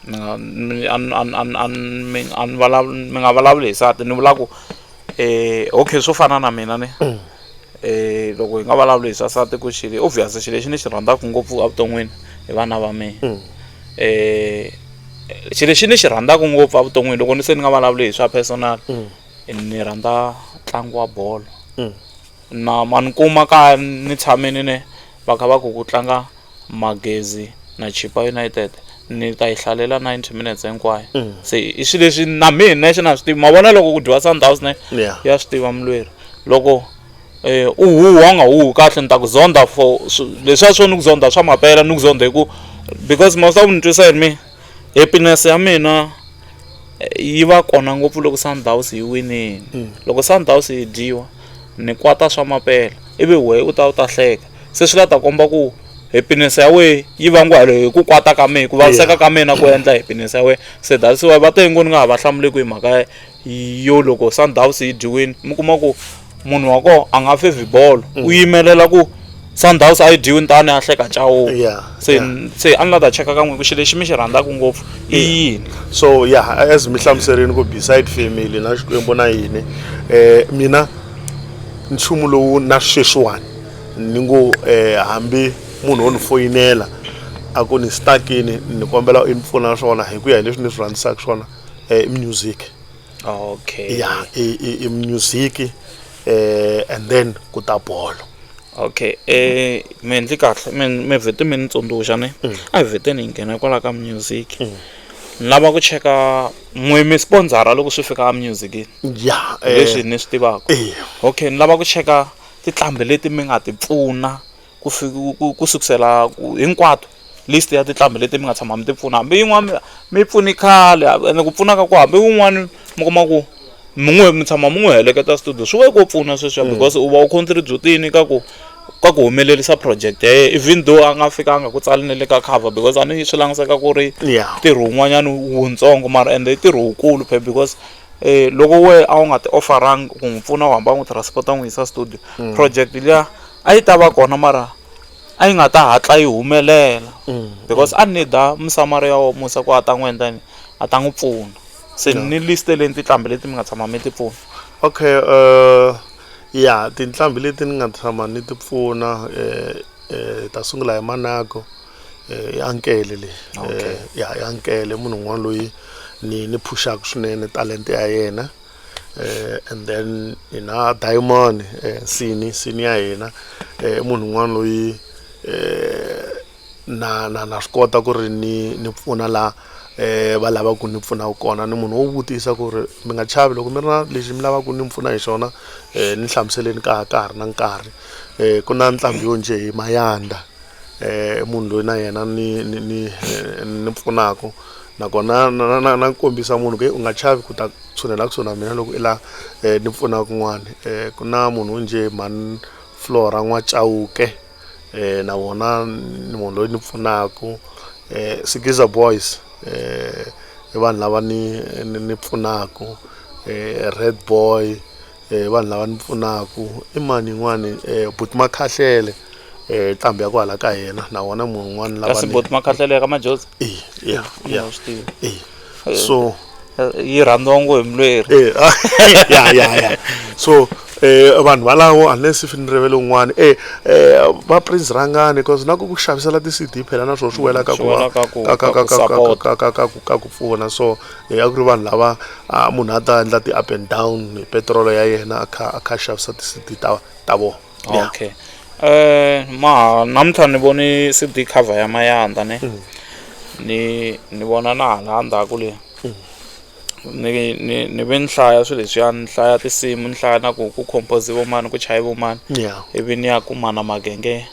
Mi nga mi a ni a ni a ni mi a ni vulavuli, mi nga vulavuli hi nsati, ni vula ku okay, swo fana na mina ne, loko hi nga vulavuli hi swa nsati, ku xilo obvious xilo lexi ni xi rhandzaka ngopfu evuton'wini i vana va mina. Xilo lexi ni xi rhandzaka ngopfu evuton'wini, loko ni se ni nga vulavuli hi swa personal, ni rhandza ntlangu wa bolo. Na ma ni kuma kaya ni tshamini ne, va kha va ku ku tlanga Magezi na Chipa United, ni ta yi hlalela 90 minutes hinkwayo. Se i swilo leswi na mina nexe na swi tivi. Ma vona loko ku dyiwa Sundowns ne, ya swi tiva mulweri loko u huha u nga huhi kahle, ni ta ku zonda for leswiya swo ni ku zonda swa mapela, ni ku zonda hi ku because most of ni twisa yini mi happiness ya mina. Yi va kona ngopfu loko Sundowns yi winile. Loko Sundowns yi dyiwa ni kwata swa mapela ivi wehe u ta u ta hleka se swi la ta komba ku happiness ya wehe yi vangiwa hi ku kwata ka mina ku vaviseka ka mina ku endla happiness ya wena. Se that's why va te ngo ni nga ha va hlamuli hi mhaka yo loko Sundowns yi dyiwile mi kuma ku munhu wa kona a nga fevhi bolo u yimelela ku Sundowns a yi dyiwi tani a hleka Chauke. Yeah, Se yeah. se a ni la ta cheka ka n'wina ku xilo lexi mi xi rhandzaka ngopfu i yini. So yeah, as mi hlamuserini ku beside family na Xikwembu na yini, mina nchumu lowu na sweswiwani ni ngo hambi munhu wo ni foyinela a ku ni stuck-ini ni kombela i ni pfuna swona hi ku ya hi leswi ni swi rhandzisaka swona, i music. Okay. Yeah, i music, and then ku ta bolo. Okay, mi endli kahle mi vhete mi ni tsundzuxa ne. A hi vheteni hi nghena kwala ka music. Ni lava ku cheka n'we mi sponsor loko swi fika musicini. Yeah, Leswi ni swi tivaka. Eh. Okay, ni lava ku cheka tinqambi leti mi nga ti pfuna ku ku sukusela hinkwato list ya tinqambi leti mi nga tshama mi ti pfuna, hambi yin'wana mi pfuni khale ene ku pfuna ka ku hambi wun'wani mi kuma ku mi n'wi mi tshama mi n'wi heleketa studio swi ve ko pfuna sweswiya because u va u contribute-ini ka ku humelerisa project ya yena even though a nga fikanga ku tsali na le ka cover because a ni swi langutiseka ku ri Yeah. ntirho wun'wanyana wutsongo mara ende i ntirho wukulu phela because loko we a wu nga ti offerangi ku n'wi pfuna u hamba u n'wi transport u n'wi yisa studio, project liya a yi ta va kona mara a yi nga ta hatla yi humelela because a need musamariya wa musa ku a ta n'wi endla yini, a ta n'wi pfuna. Se ni listeleni tinqambi leti mi nga tshama mi ti pfuna. Okay, ya tinqambi leti ni nga tshama ni ti pfuna, ta sungula hi Manago, i ankele leyi. Okay. Ya i ankele, munhu un'wana loyi ni phushaka swinene talent ya yena. And then hi na Diamond, Sini ya hina, i munhu un'wana loyi na swi kota ku ri ni pfuna la va lavaka ku ni pfuna kona. Ni munhu wo vutisa ku ri mi nga chavi loko mi ri na lexi mi lavaka ni pfuna hi xona, ni hlamuseleni ka ha ri na nkarhi. Ku na nqambi yo njhe hi Mayanda, i munhu loyi na yena ni pfunaka nakona na kombisa munhu ku u nga chavi ku ta tshunela kusuhi na mina loko i la ni pfuna kun'wani. Ku na munhu wo njhe mhani Flora N'wachauke, na vona ni munhu loyi ni pfunaka. Sikiza Boys, i vanhu lava ni pfunaka. Red Boy, i vanhu lava ni pfunaka. I mani yin'wani, Buti Makhahlele, nqambi ya kwala ka hina na vona munhu un'wana lava Kasi Buti Makhahlele ya ka Majozi? Eh, yeah, yeah. Swi tivi. Eh, so yi rhandziwa ngopfu hi mulweri. Eh, ya, so vanhu valavo unless if ni rivele un'wana, va Prince Rangani, because na ku xavisela ti-CD phela na swona swi wela ka Swi ku wela ka ku- ka ka ku support. ka ku pfuna. So a ku ri vanhu lava munhu a ta endla ti-up and down hi petrol ya yena a kha xavisa ti-CD ta vona. Yeah. Okay, ma namuntlha ni voni CD cover ya Mayanda ne, ni vona na hala ndzhaku le ni ve ni hlaya swilo leswiya, ni hlaya tinsimu, ni hlaya na ku compose vo mani, ku chaye vo mani, ivi ni ya kuma na Magenge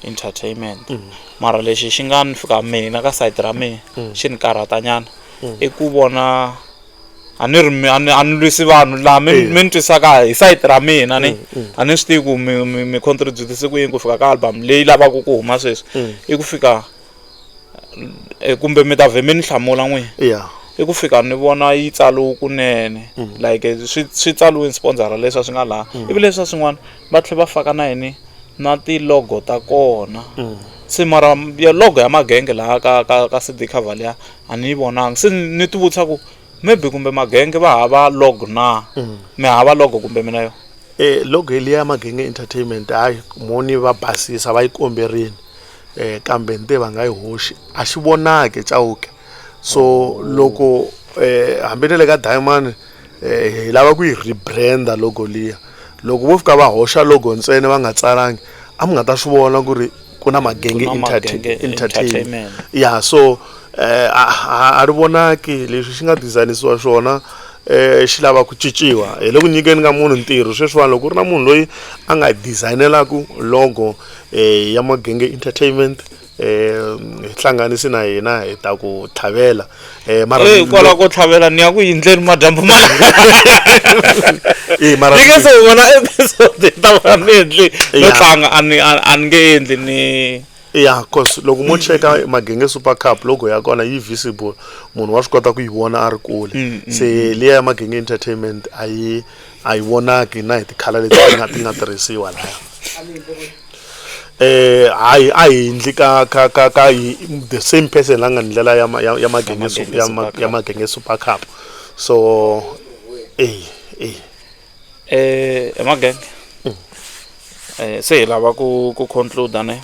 Entertainment. Mara lexi xi nga ni fika mina ka side ra mina xi ni karhata nyana i ku vona a ni ri a ni lwisi vanhu laha mi mi ni twisaka hi side ra mina ni a ni swi tivi ku mi contribute ku yini ku fika ka album leyi lavaka ku huma sweswi. I ku fika kumbe mi ta vhe mi ni hlamula n'wina. I ku fika ni vona yi tsariwe kunene, like swi tsariwini sponsor leswi a swi nga laha, ivi leswiya swin'wana va tlhela va faka na yini na ti-logo ta kona. Se mara ya logo ya Magenge laha ka CD cover liya a ni yi vonanga. Se ni ti vutisa ku maybe kumbe Magenge va hava logo na mi hava logo kumbe mina yo. Logo liya ya Magenge Entertainment, hayi, moni va basisa va yi komberini, kambe ni te va nga yi hoxi, a xi vonaki Chauke. So loko hambi na le ka Diamond, hi lava ku yi rebranda logo liya. Loko vo fika va hoxa logo ntsena va nga tsalangi, a mi nga ta swi vona ku ri ku na Magenge Ku na Magenge Entertainment. Entertainment. Ya, so a ri vonaki leswi xi nga designisiwa swona, xi lava ku cinciwa. Hi le ku nyikeni ka munhu ntirho sweswiwani. Loko ku ri na munhu loyi a nga designelaku logo ya Magenge Entertainment. Hi hlanganisi na hina hi ta ku tlhavela mara Eh, kwala ko tlhavela ni ya ku yindleni madyambu ma Eh, mara ni nge se vona episode yi ta va ni endli no Yeah. tlanga a ni a ni nge endli ni ya cause loko mo cheka Magenge Super Cup logo ya kona yi visible, munhu wa swi kota ku yi vona a ri kule. Se liya ya Magenge Entertainment a yi vonaki na hi tikhala leti ti nga tirhisiwa laya. Hayi, a hi endli ka the same person la nga ndlela ya Magenge Magenge Super ya Cup. Magenge Super Cup, so eh. Magenge, se hi lava ku conclude ne.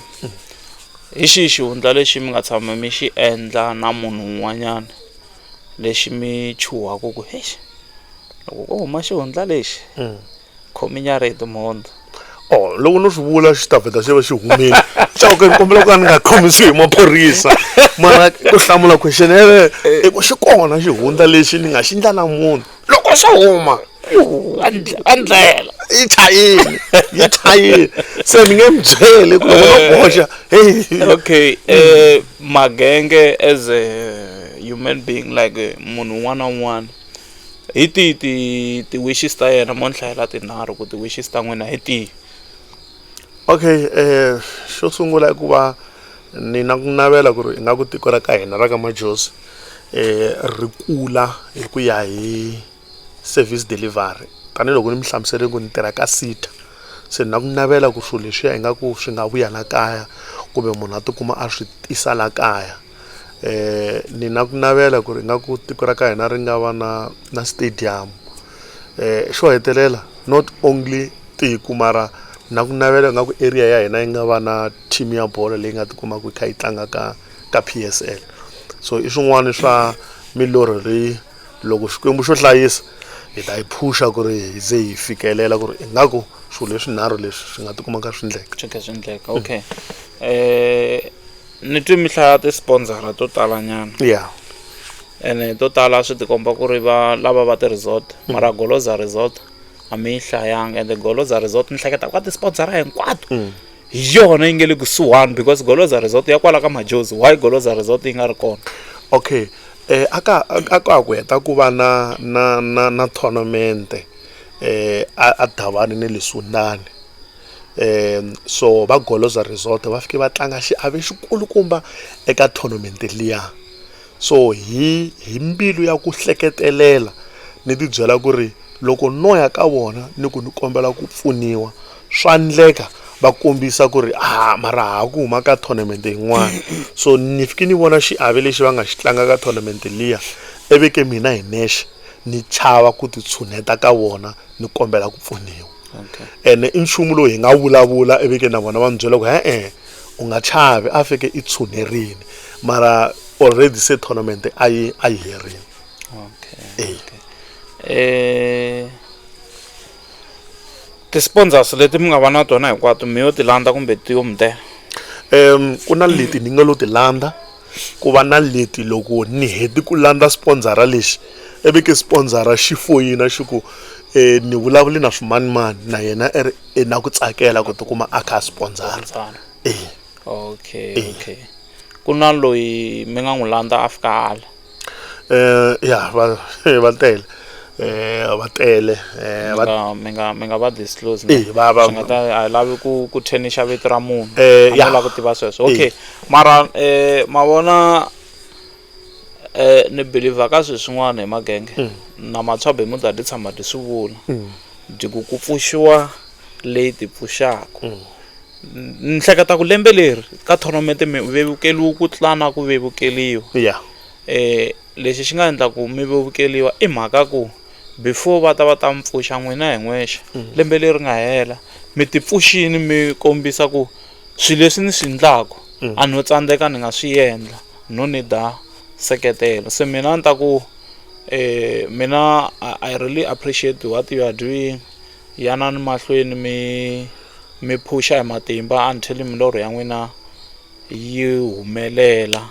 Hi xihi xihundla lexi mi nga tshama mi xi endla na munhu un'wanyana lexi mi chuhaku ku hexi loko ko huma xihundla lexi, khominyari hi timhondzo? Oh, loko no swi vula xi ta vheta xi va xi humile. Chauke, ni kombela ku ka ni nga khomisiwi hi maphorisa, mara ku hlamula question yeleyo i ku xi kona xihundla lexi ni nga xi ndla na munhu, loko xo huma a ndlela yi chayini, yi chayini, se ni nge mi byeli ku loko no boxa, hey. Okay, Magenge, as a human being, like munhu un'wana na un'wana, hi tihi ti wishes ta yena? Mo ni hlayela tinharhu ku ti wishes ta n'wina hi tihi? Okay, xo sungula i ku va ni na ku navela ku ri ingaku tiko ra ka hina ra ka Majozi ri kula hi ku ya hi service delivery, tanihiloko ni mi hlamusele ku ni tirha ka SETA. Se ni na ku navela ku swilo leswiya ingaku swi nga vuya la kaya, kumbe munhu a tikuma a swi tisa la kaya. Ni na ku navela ku ri ingaku tiko ra ka hina ri nga va na stadium. Xo hetelela, not only tiko, mara na ku navela ingaku area ya hina yi nga va na team ya bolo leyi nga tikumaka yi kha yi tlanga ka PSL. So i swin'wana swa milorho leyi loko Xikwembu xo hlayisa hi ta yi phusha ku ri hi ze hi fikelela ku ri ingaku swilo leswinharhu leswi swi nga tikuma kha swi endleka. Swi kha swi endleka. Okay, ni twi mi hlaya ti-sponsor to tala nyana. Ene to tala swi tikomba ku ri va lava va ti-resort, mara Goloza Resort a mi yi hlayanga. Ende Goloza Resort ni hleketa ka ti-sponsor hinkwato hi yona yi nge le kusuhani, because Goloza Resort ya kwala ka Majozi. Why Goloza Resort yi nga ri kona? Okay, aka aka ku heta ku va na tournament a Davani ne le Sundani. So va Goloza Resort va fike va tlanga xiave xikulukumba eka tournament liya. So hi mbilu ya ku hleketelela ni tibyela ku ri loko no ya ka vona ni ku ni kombela ku pfuniwa, swa ndleka va kombisa ku ri a mara ha ku huma ka tournament yin'wana. So ni fike ni vona xiave lexi va nga xi tlanga ka tournament liya, ivi ke mina hi nexe ni chava ku ti tshuneta ka vona ni kombela ku pfuniwa. Ene i nchumu lowu hi nga vulavula, ivi ke na vona va ni byela ku e-e, u nga chavi, a fike i tshunerini, mara already se tournament a yi herini. Okay. Ti-sponsors leti mi nga va na tona hinkwato, mi yo ti landza kumbe ti yo mi tela? Ku na leti ni nga lo ti landza, ku va na leti loko ni heti ku landza sponsora lexi, ivi ke sponsora xi foyina xi ku ni vulavuli na swimanimani, na yena i ri i na ku tsakela ku tikuma a kha a sponsora. Sponsor. Eh. Okay, ku na loyi mi nga n'wi landza a fika ala? Ya, va tele, va tele mi nga mi nga va disclose? Eh, va Swi nga ta a hi lavi ku thyenixa vito ra munhu. Eh, A ya. no lava ku tiva sweswo. Okay, mara ma vona, ni believe ka swilo swin'wana hi Magenge na Matshwa Bermuda, ti tshama ti swi vula byi ku pfuxiwa leyi ti pfuxaka. Ni hleketa ku lembe leri ka tournament mi vevukeliwe ku tlula na ku vevukeliwa. Lexi xi nga endla ku mi vevukeliwa i mhaka ku before va ta va ta mi pfuxa n'wina hi n'wexe, lembe leri nga hela mi ti pfuxini, mi kombisa ku swilo leswi ni swi endlaku a no tsandzeka, ni nga swi endla, no ni da seketelo. Se mina ni ta ku mina I really appreciate what you are doing. Yanani mahlweni mi phusha hi matimba until milorho ya n'wina yi humelela.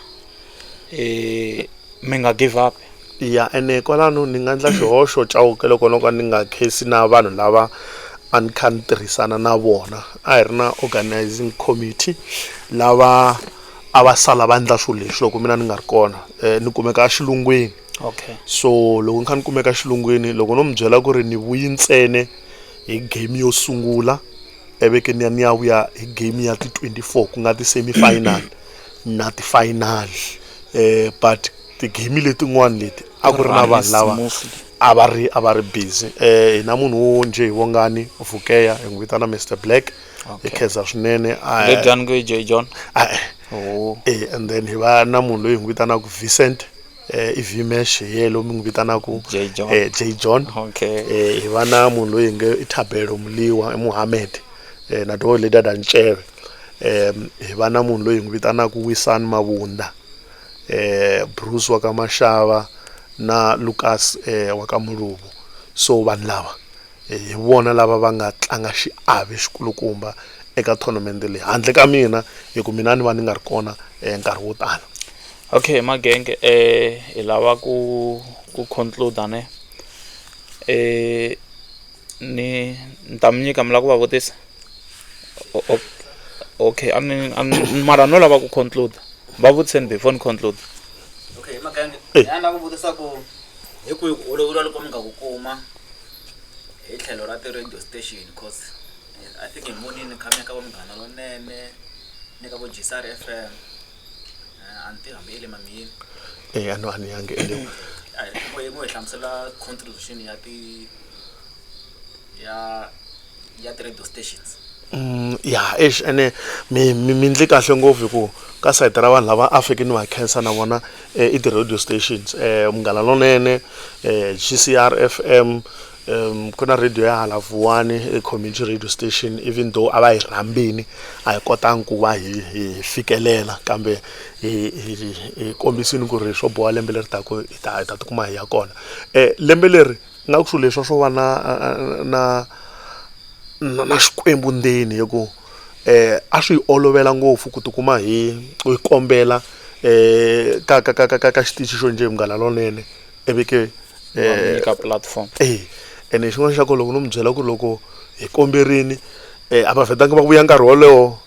Mi nga give up. Ya, ene kwalano ni nga endla xihoxo, Chauke, loko no ka ni nga khensi na vanhu lava a ni kha ni tirhisana na vona. A hi ri na organizing committee lava a A va sala va endla swilo leswi loko mina ni nga ri kona. Ni kumeka exilungwini. Okay. So loko ni kha ni kumeka xilungwini, loko no mi byela ku ri ni vuyi ntsene hi game yo sungula, eveke ni ya ni ya vuya hi game ya ti-24, ku nga ti-semi-final na ti-final, but ti-game letin'wana leti a ku ri na vanhu lava Smoothly. a va ri busy. Hi na munhu wo njhe hi Vongani Vukeya, hi n'wi vitana Mr Black. Hi khensa swinene. Ledyani ku i J John. Ah, Oh. And then hi va na munhu loyi hi n'wi vitanaka Vincent, i Vmesh, hi yena loyi mi n'wi vitanaka J John. J John. Okay. Hi va na munhu loyi hi nge i Thabelo Muliwa, i Muhammad, na toho leti da Nceve. Hi va na munhu loyi hi n'wi vitanaka Wisani Mavunda, Bruce wa ka Mashava na Lucas wa ka Muluvu. So vanhu lava hi vona lava va nga tlanga xiave xikulukumba eka tournament leyi handle ka mina, hi ku mina ni va ni nga ri kona nkarhi wo tala. Okay, magenge, hi lava ku conclude ne. Ni ta mi nyika mi lava ku va vutisa. Okay, a ni mara no lava ku conclude. Va vutiseni before ni conclude. Okay, magenge. Eh. Ya lava ku vutisa ku hi kwihi ku oloveriwa loko mi nga ku kuma hi tlhelo ra ti-radio station, cause I think hi vonini kha mi ya ka vo Munghana Lonene ni ka vo GCR FM. A ni tivi hambi i le mamiyini. A ni yangi ele. Mo hi hlamusela contribution ya ti ya ti-radio stations. Ya, eish, ene mi ndli kahle ngopfu hi ku ka sayiti ra vanhu lava a fike ni va khensa na vona, i ti-radio stations, Munghana Lonene, GCR FM, ku na radio ya hala Vuwani, community radio station. Even though a va hi rhambini, a hi kotangi ku va hi fikelela, kambe hi kombisini ku ri swo boha lembe leri taka hi ta tikuma hi ya kona. Lembe leri nga ku swilo leswi swo va na Xikwembu ndzeni, hi ku a swi hi olovela ngopfu ku tikuma hi kombela ka xitichi xo njhe Munghana Lonene, ivi ke Va mi nyika platform. Ene xin'wana xa kona, loko no mi byela ku loko hi komberini, a va vhetangi va vuya nkarhi wolowo.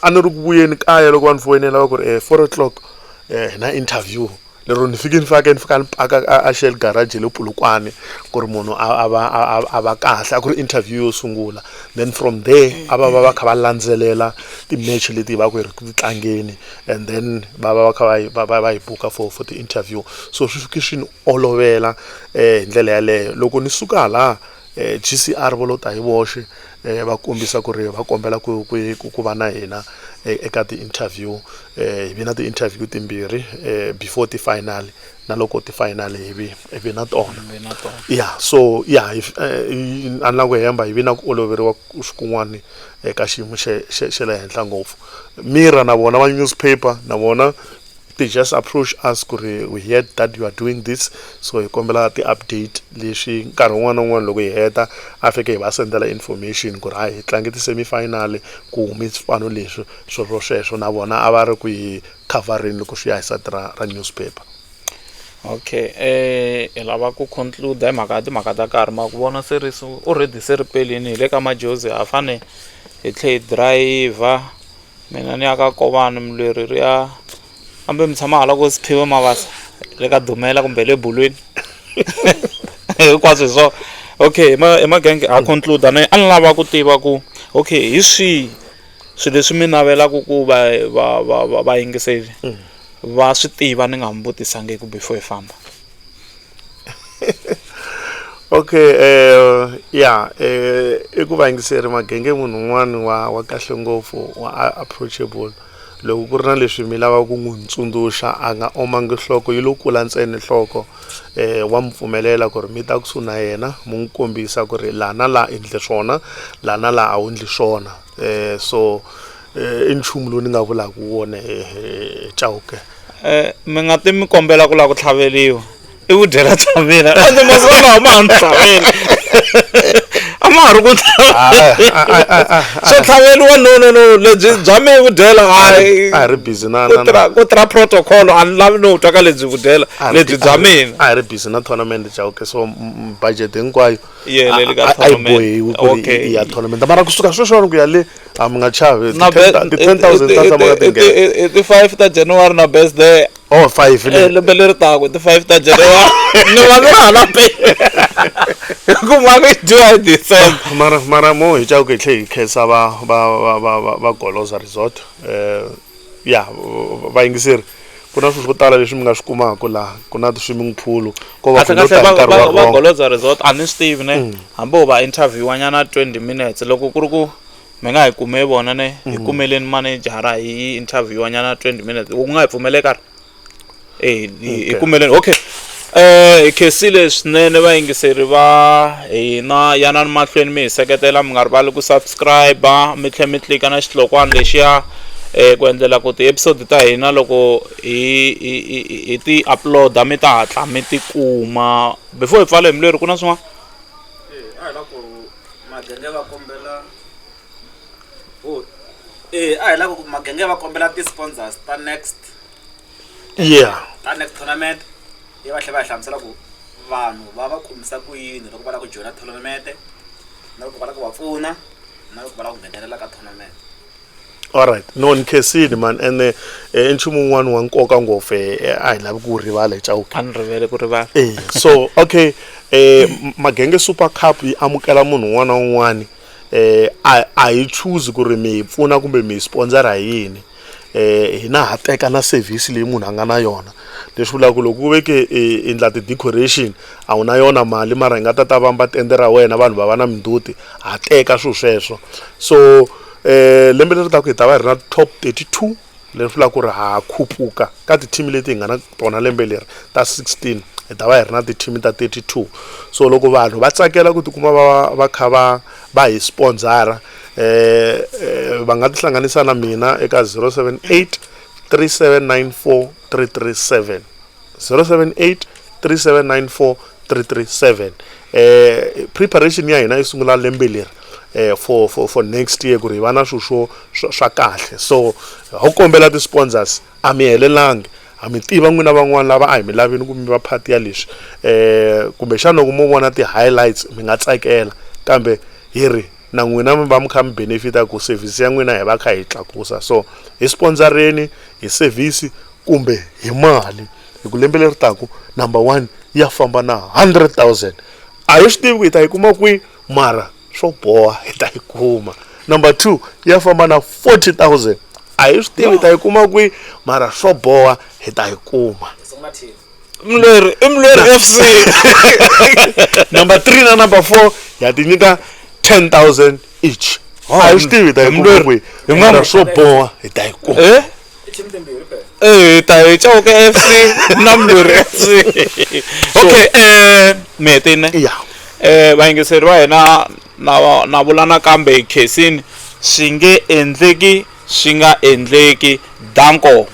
A ni ri ku vuyeni kaya loko va ni foyinela va ku ri 4 o'clock hi na interview, lero ni fike ni faka ni fika ni paka a Shell garage le Polokwane ku ri munhu a va kahle. A ku ri interview yo sungula, then from there a va kha va landzelela ti-match leti hi va ku hi ri ku ti tlangeni, and then va kha va hi buka for ti-interview. So swi fike swi ni olovela hi ndlela yaleyo. Loko ni suka hala, GCR vo lo ta hi voxe, va kombisa ku ri va kombela ku va na hina eka ti-interview. Hi vi na ti-interview timbirhi before ti-final, na loko ti-final hi vi na tona. Vi na tona. Ya, so ya, a ni la ku hemba, hi vi na ku oloveriwa swin'wani eka xiyimo xe le henhla ngopfu. Mira na vona va newspaper na vona, they just approach us ku ri we heard that you are doing this, so hi kombela ti-update leswi nkarhi wun'wana na wun'wana. Loko hi heta, a fike hi va sendela information ku ri hayi, hi tlange ti-semi-final, ku hume swipano leswi, sweswo sweswo. Na vona a va ri ku hi coverini loko swi ya hi side ra newspaper. Okay, hi lava ku conclude hi mhaka ya timhaka ta nkarhi. Ma ku vona se ri already se ri pelini, hi le ka majozi, ha fane hi tlhe hi driver. Mina ni ya ka Kovani, Mulweri ri ya kambe mi tshama hala ko Siphiwe Mabasa, le ka Dumela kumbe le Bulwini, hinkwaswo hi swona. Okay, hi magenge ha conclude. A ni lava ku tiva ku okay, hi swihi swilo leswi mi navelaka ku va vayingiseri va swi tiva ni nga mi vutisangiku before hi famba? Okay, ya, i ku vayingiseri, magenge munhu un'wana wa kahle ngopfu, wa approachable. Loko ku ri na leswi mi lava ku n'wi tsundzuxa, a nga omangi nhloko, yi lo kula ntsena nhloko. Wa mi pfumelela ku ri mi ta kusuhi na yena, mi n'wi kombisa ku ri laha na laha endle swona, laha na laha a wu endli swona. So i nchumu lowu ni nga vulaka wona hi Chauke. Mi nga ti mi kombela ku lava ku tlhaveliwa, i vudyela bya mina, ende masiku lawa ma ha ni tlhaveli, a ma ha ri ku swo tlhaveriwa no no no lebyi bya mehe vudyela a hi ri busy na ku tirha ku tirha protocol a ni lavi no twa ka lebyi vudyela lebyi bya mina a hi ri busy na tournament Chauke so budget hinkwayo Yi helele ka a yi tournament. bohiwi ku ri Okay. i ya tournament mara kusuka sweswiwani ku ya le a mi nga chavi Na be- ti-10 000 ta tshama ka tingena i ti 5 ta January na best day oh 5 Eh, le lembe leri taka ti 5 ta January ni va ni ri hala pele hi ku mali yi dyiwa hi December mara mo hi Chauke hi tlhe hi khensa va Goloza Resort ya vayingiseri ku na swilo swo tala leswi mi nga swi kumaka laha ku na ti-swimming pool ko va ku kahle no kahle ta hi nkarhi wa va wrong Goloza Resort a ni swi tivi ne hambi ho va interview nyana 20 minutes loko ku ri ku mi nga hi kume vona ne hi kumeleni manejara hi interview nyana 20 minutes u nga hi pfumeleka ri eh hi Okay. kumeleni okay hi khensile swinene vayingiseri va hina yanani mahlweni mi hi seketela mi nga rivali ku subscribe mi tlhela mi tlika na xihlokwana lexiya ku endlela ku ti-episode ta hina loko hi ti upload-a mi ta hatla mi ti kuma before hi pfala hi mulweri ku na swin'wana a hi la ku magenge va kombela oh eh a hi la ku magenge va kombela ti-sponsors ta next yeah ta next tournament yi va tlhela va hi hlamusela ku vanhu va va kumisa ku yini loko va lava ku joyina tournament na loko va lava ku va pfuna na loko va lava ku nghenelela ka tournament. Alright no ni khensile man ene i nchumu wun'wani wa nkoka ngopfu a hi lavi ku wu rivala hi Chauke a ni rivele ku rivala so okay Magenge Super Cup yi amukela munhu un'wana na un'wana a hi choose ku ri mi hi pfuna kumbe mi hi sponsor hi yini hina ha teka na service leyi munhu a nga na yona leswi vulaka ku loko ku ve ke i endla ti-decoration a wu na yona mali mara hi nga ta ta vamba tende ra wena vanhu va va na mindzhuti ha teka swilo sweswo so lembe leri taka hi ta va hi ri na top 32 leswi vulaka ku ri ha khupuka ka ti-team leti hi nga na tona lembe leri ta 16 hi ta va hi ri na ti-team ta 32 so loko vanhu va tsakela ku tikuma va kha va hi sponsor va nga tihlanganisa na mina eka 078 3794 337 078 3794 337 preparation ya hina yi sungula lembe leri for next year ku ri hi va na swilo swo swa kahle so ho kombela ti-sponsors a mi helelangi ha mi tiva n'wina van'wani lava a hi mi lavini ku mi va part ya leswi kumbexana loko mo vona ti-highlights mi nga tsakela kambe hi ri na n'wina mi va mi kha mi benefita ku service ya n'wina hi va kha hi tlakusa so hi sponsoreni hi service kumbe hi mali hi ku lembe leri taku number 1 ya famba na 100 000 a hi swi tivi ku hi ta yi kuma kwihi mara swo boha hi ta yi kuma number 2 ya famba na 40 000 a hi swi tivi hi ta yi kuma kwihi mara swo boha hi ta yi kuma Sungula team. Mulweri i Mulweri FC number 3 na number 4 ya ti nyika 10 000 each a hi swi tivi hi ta yi kuma Mulweri. kwihi mara swo boha hi ta yi kuma eh I team timbirhi phela. eh ta hi Chauke FC na Mulweri FC okay mi hetile ya vayingiseri va hina na vula nakambe hi khensini swi nge endleki swi nga endleki danko.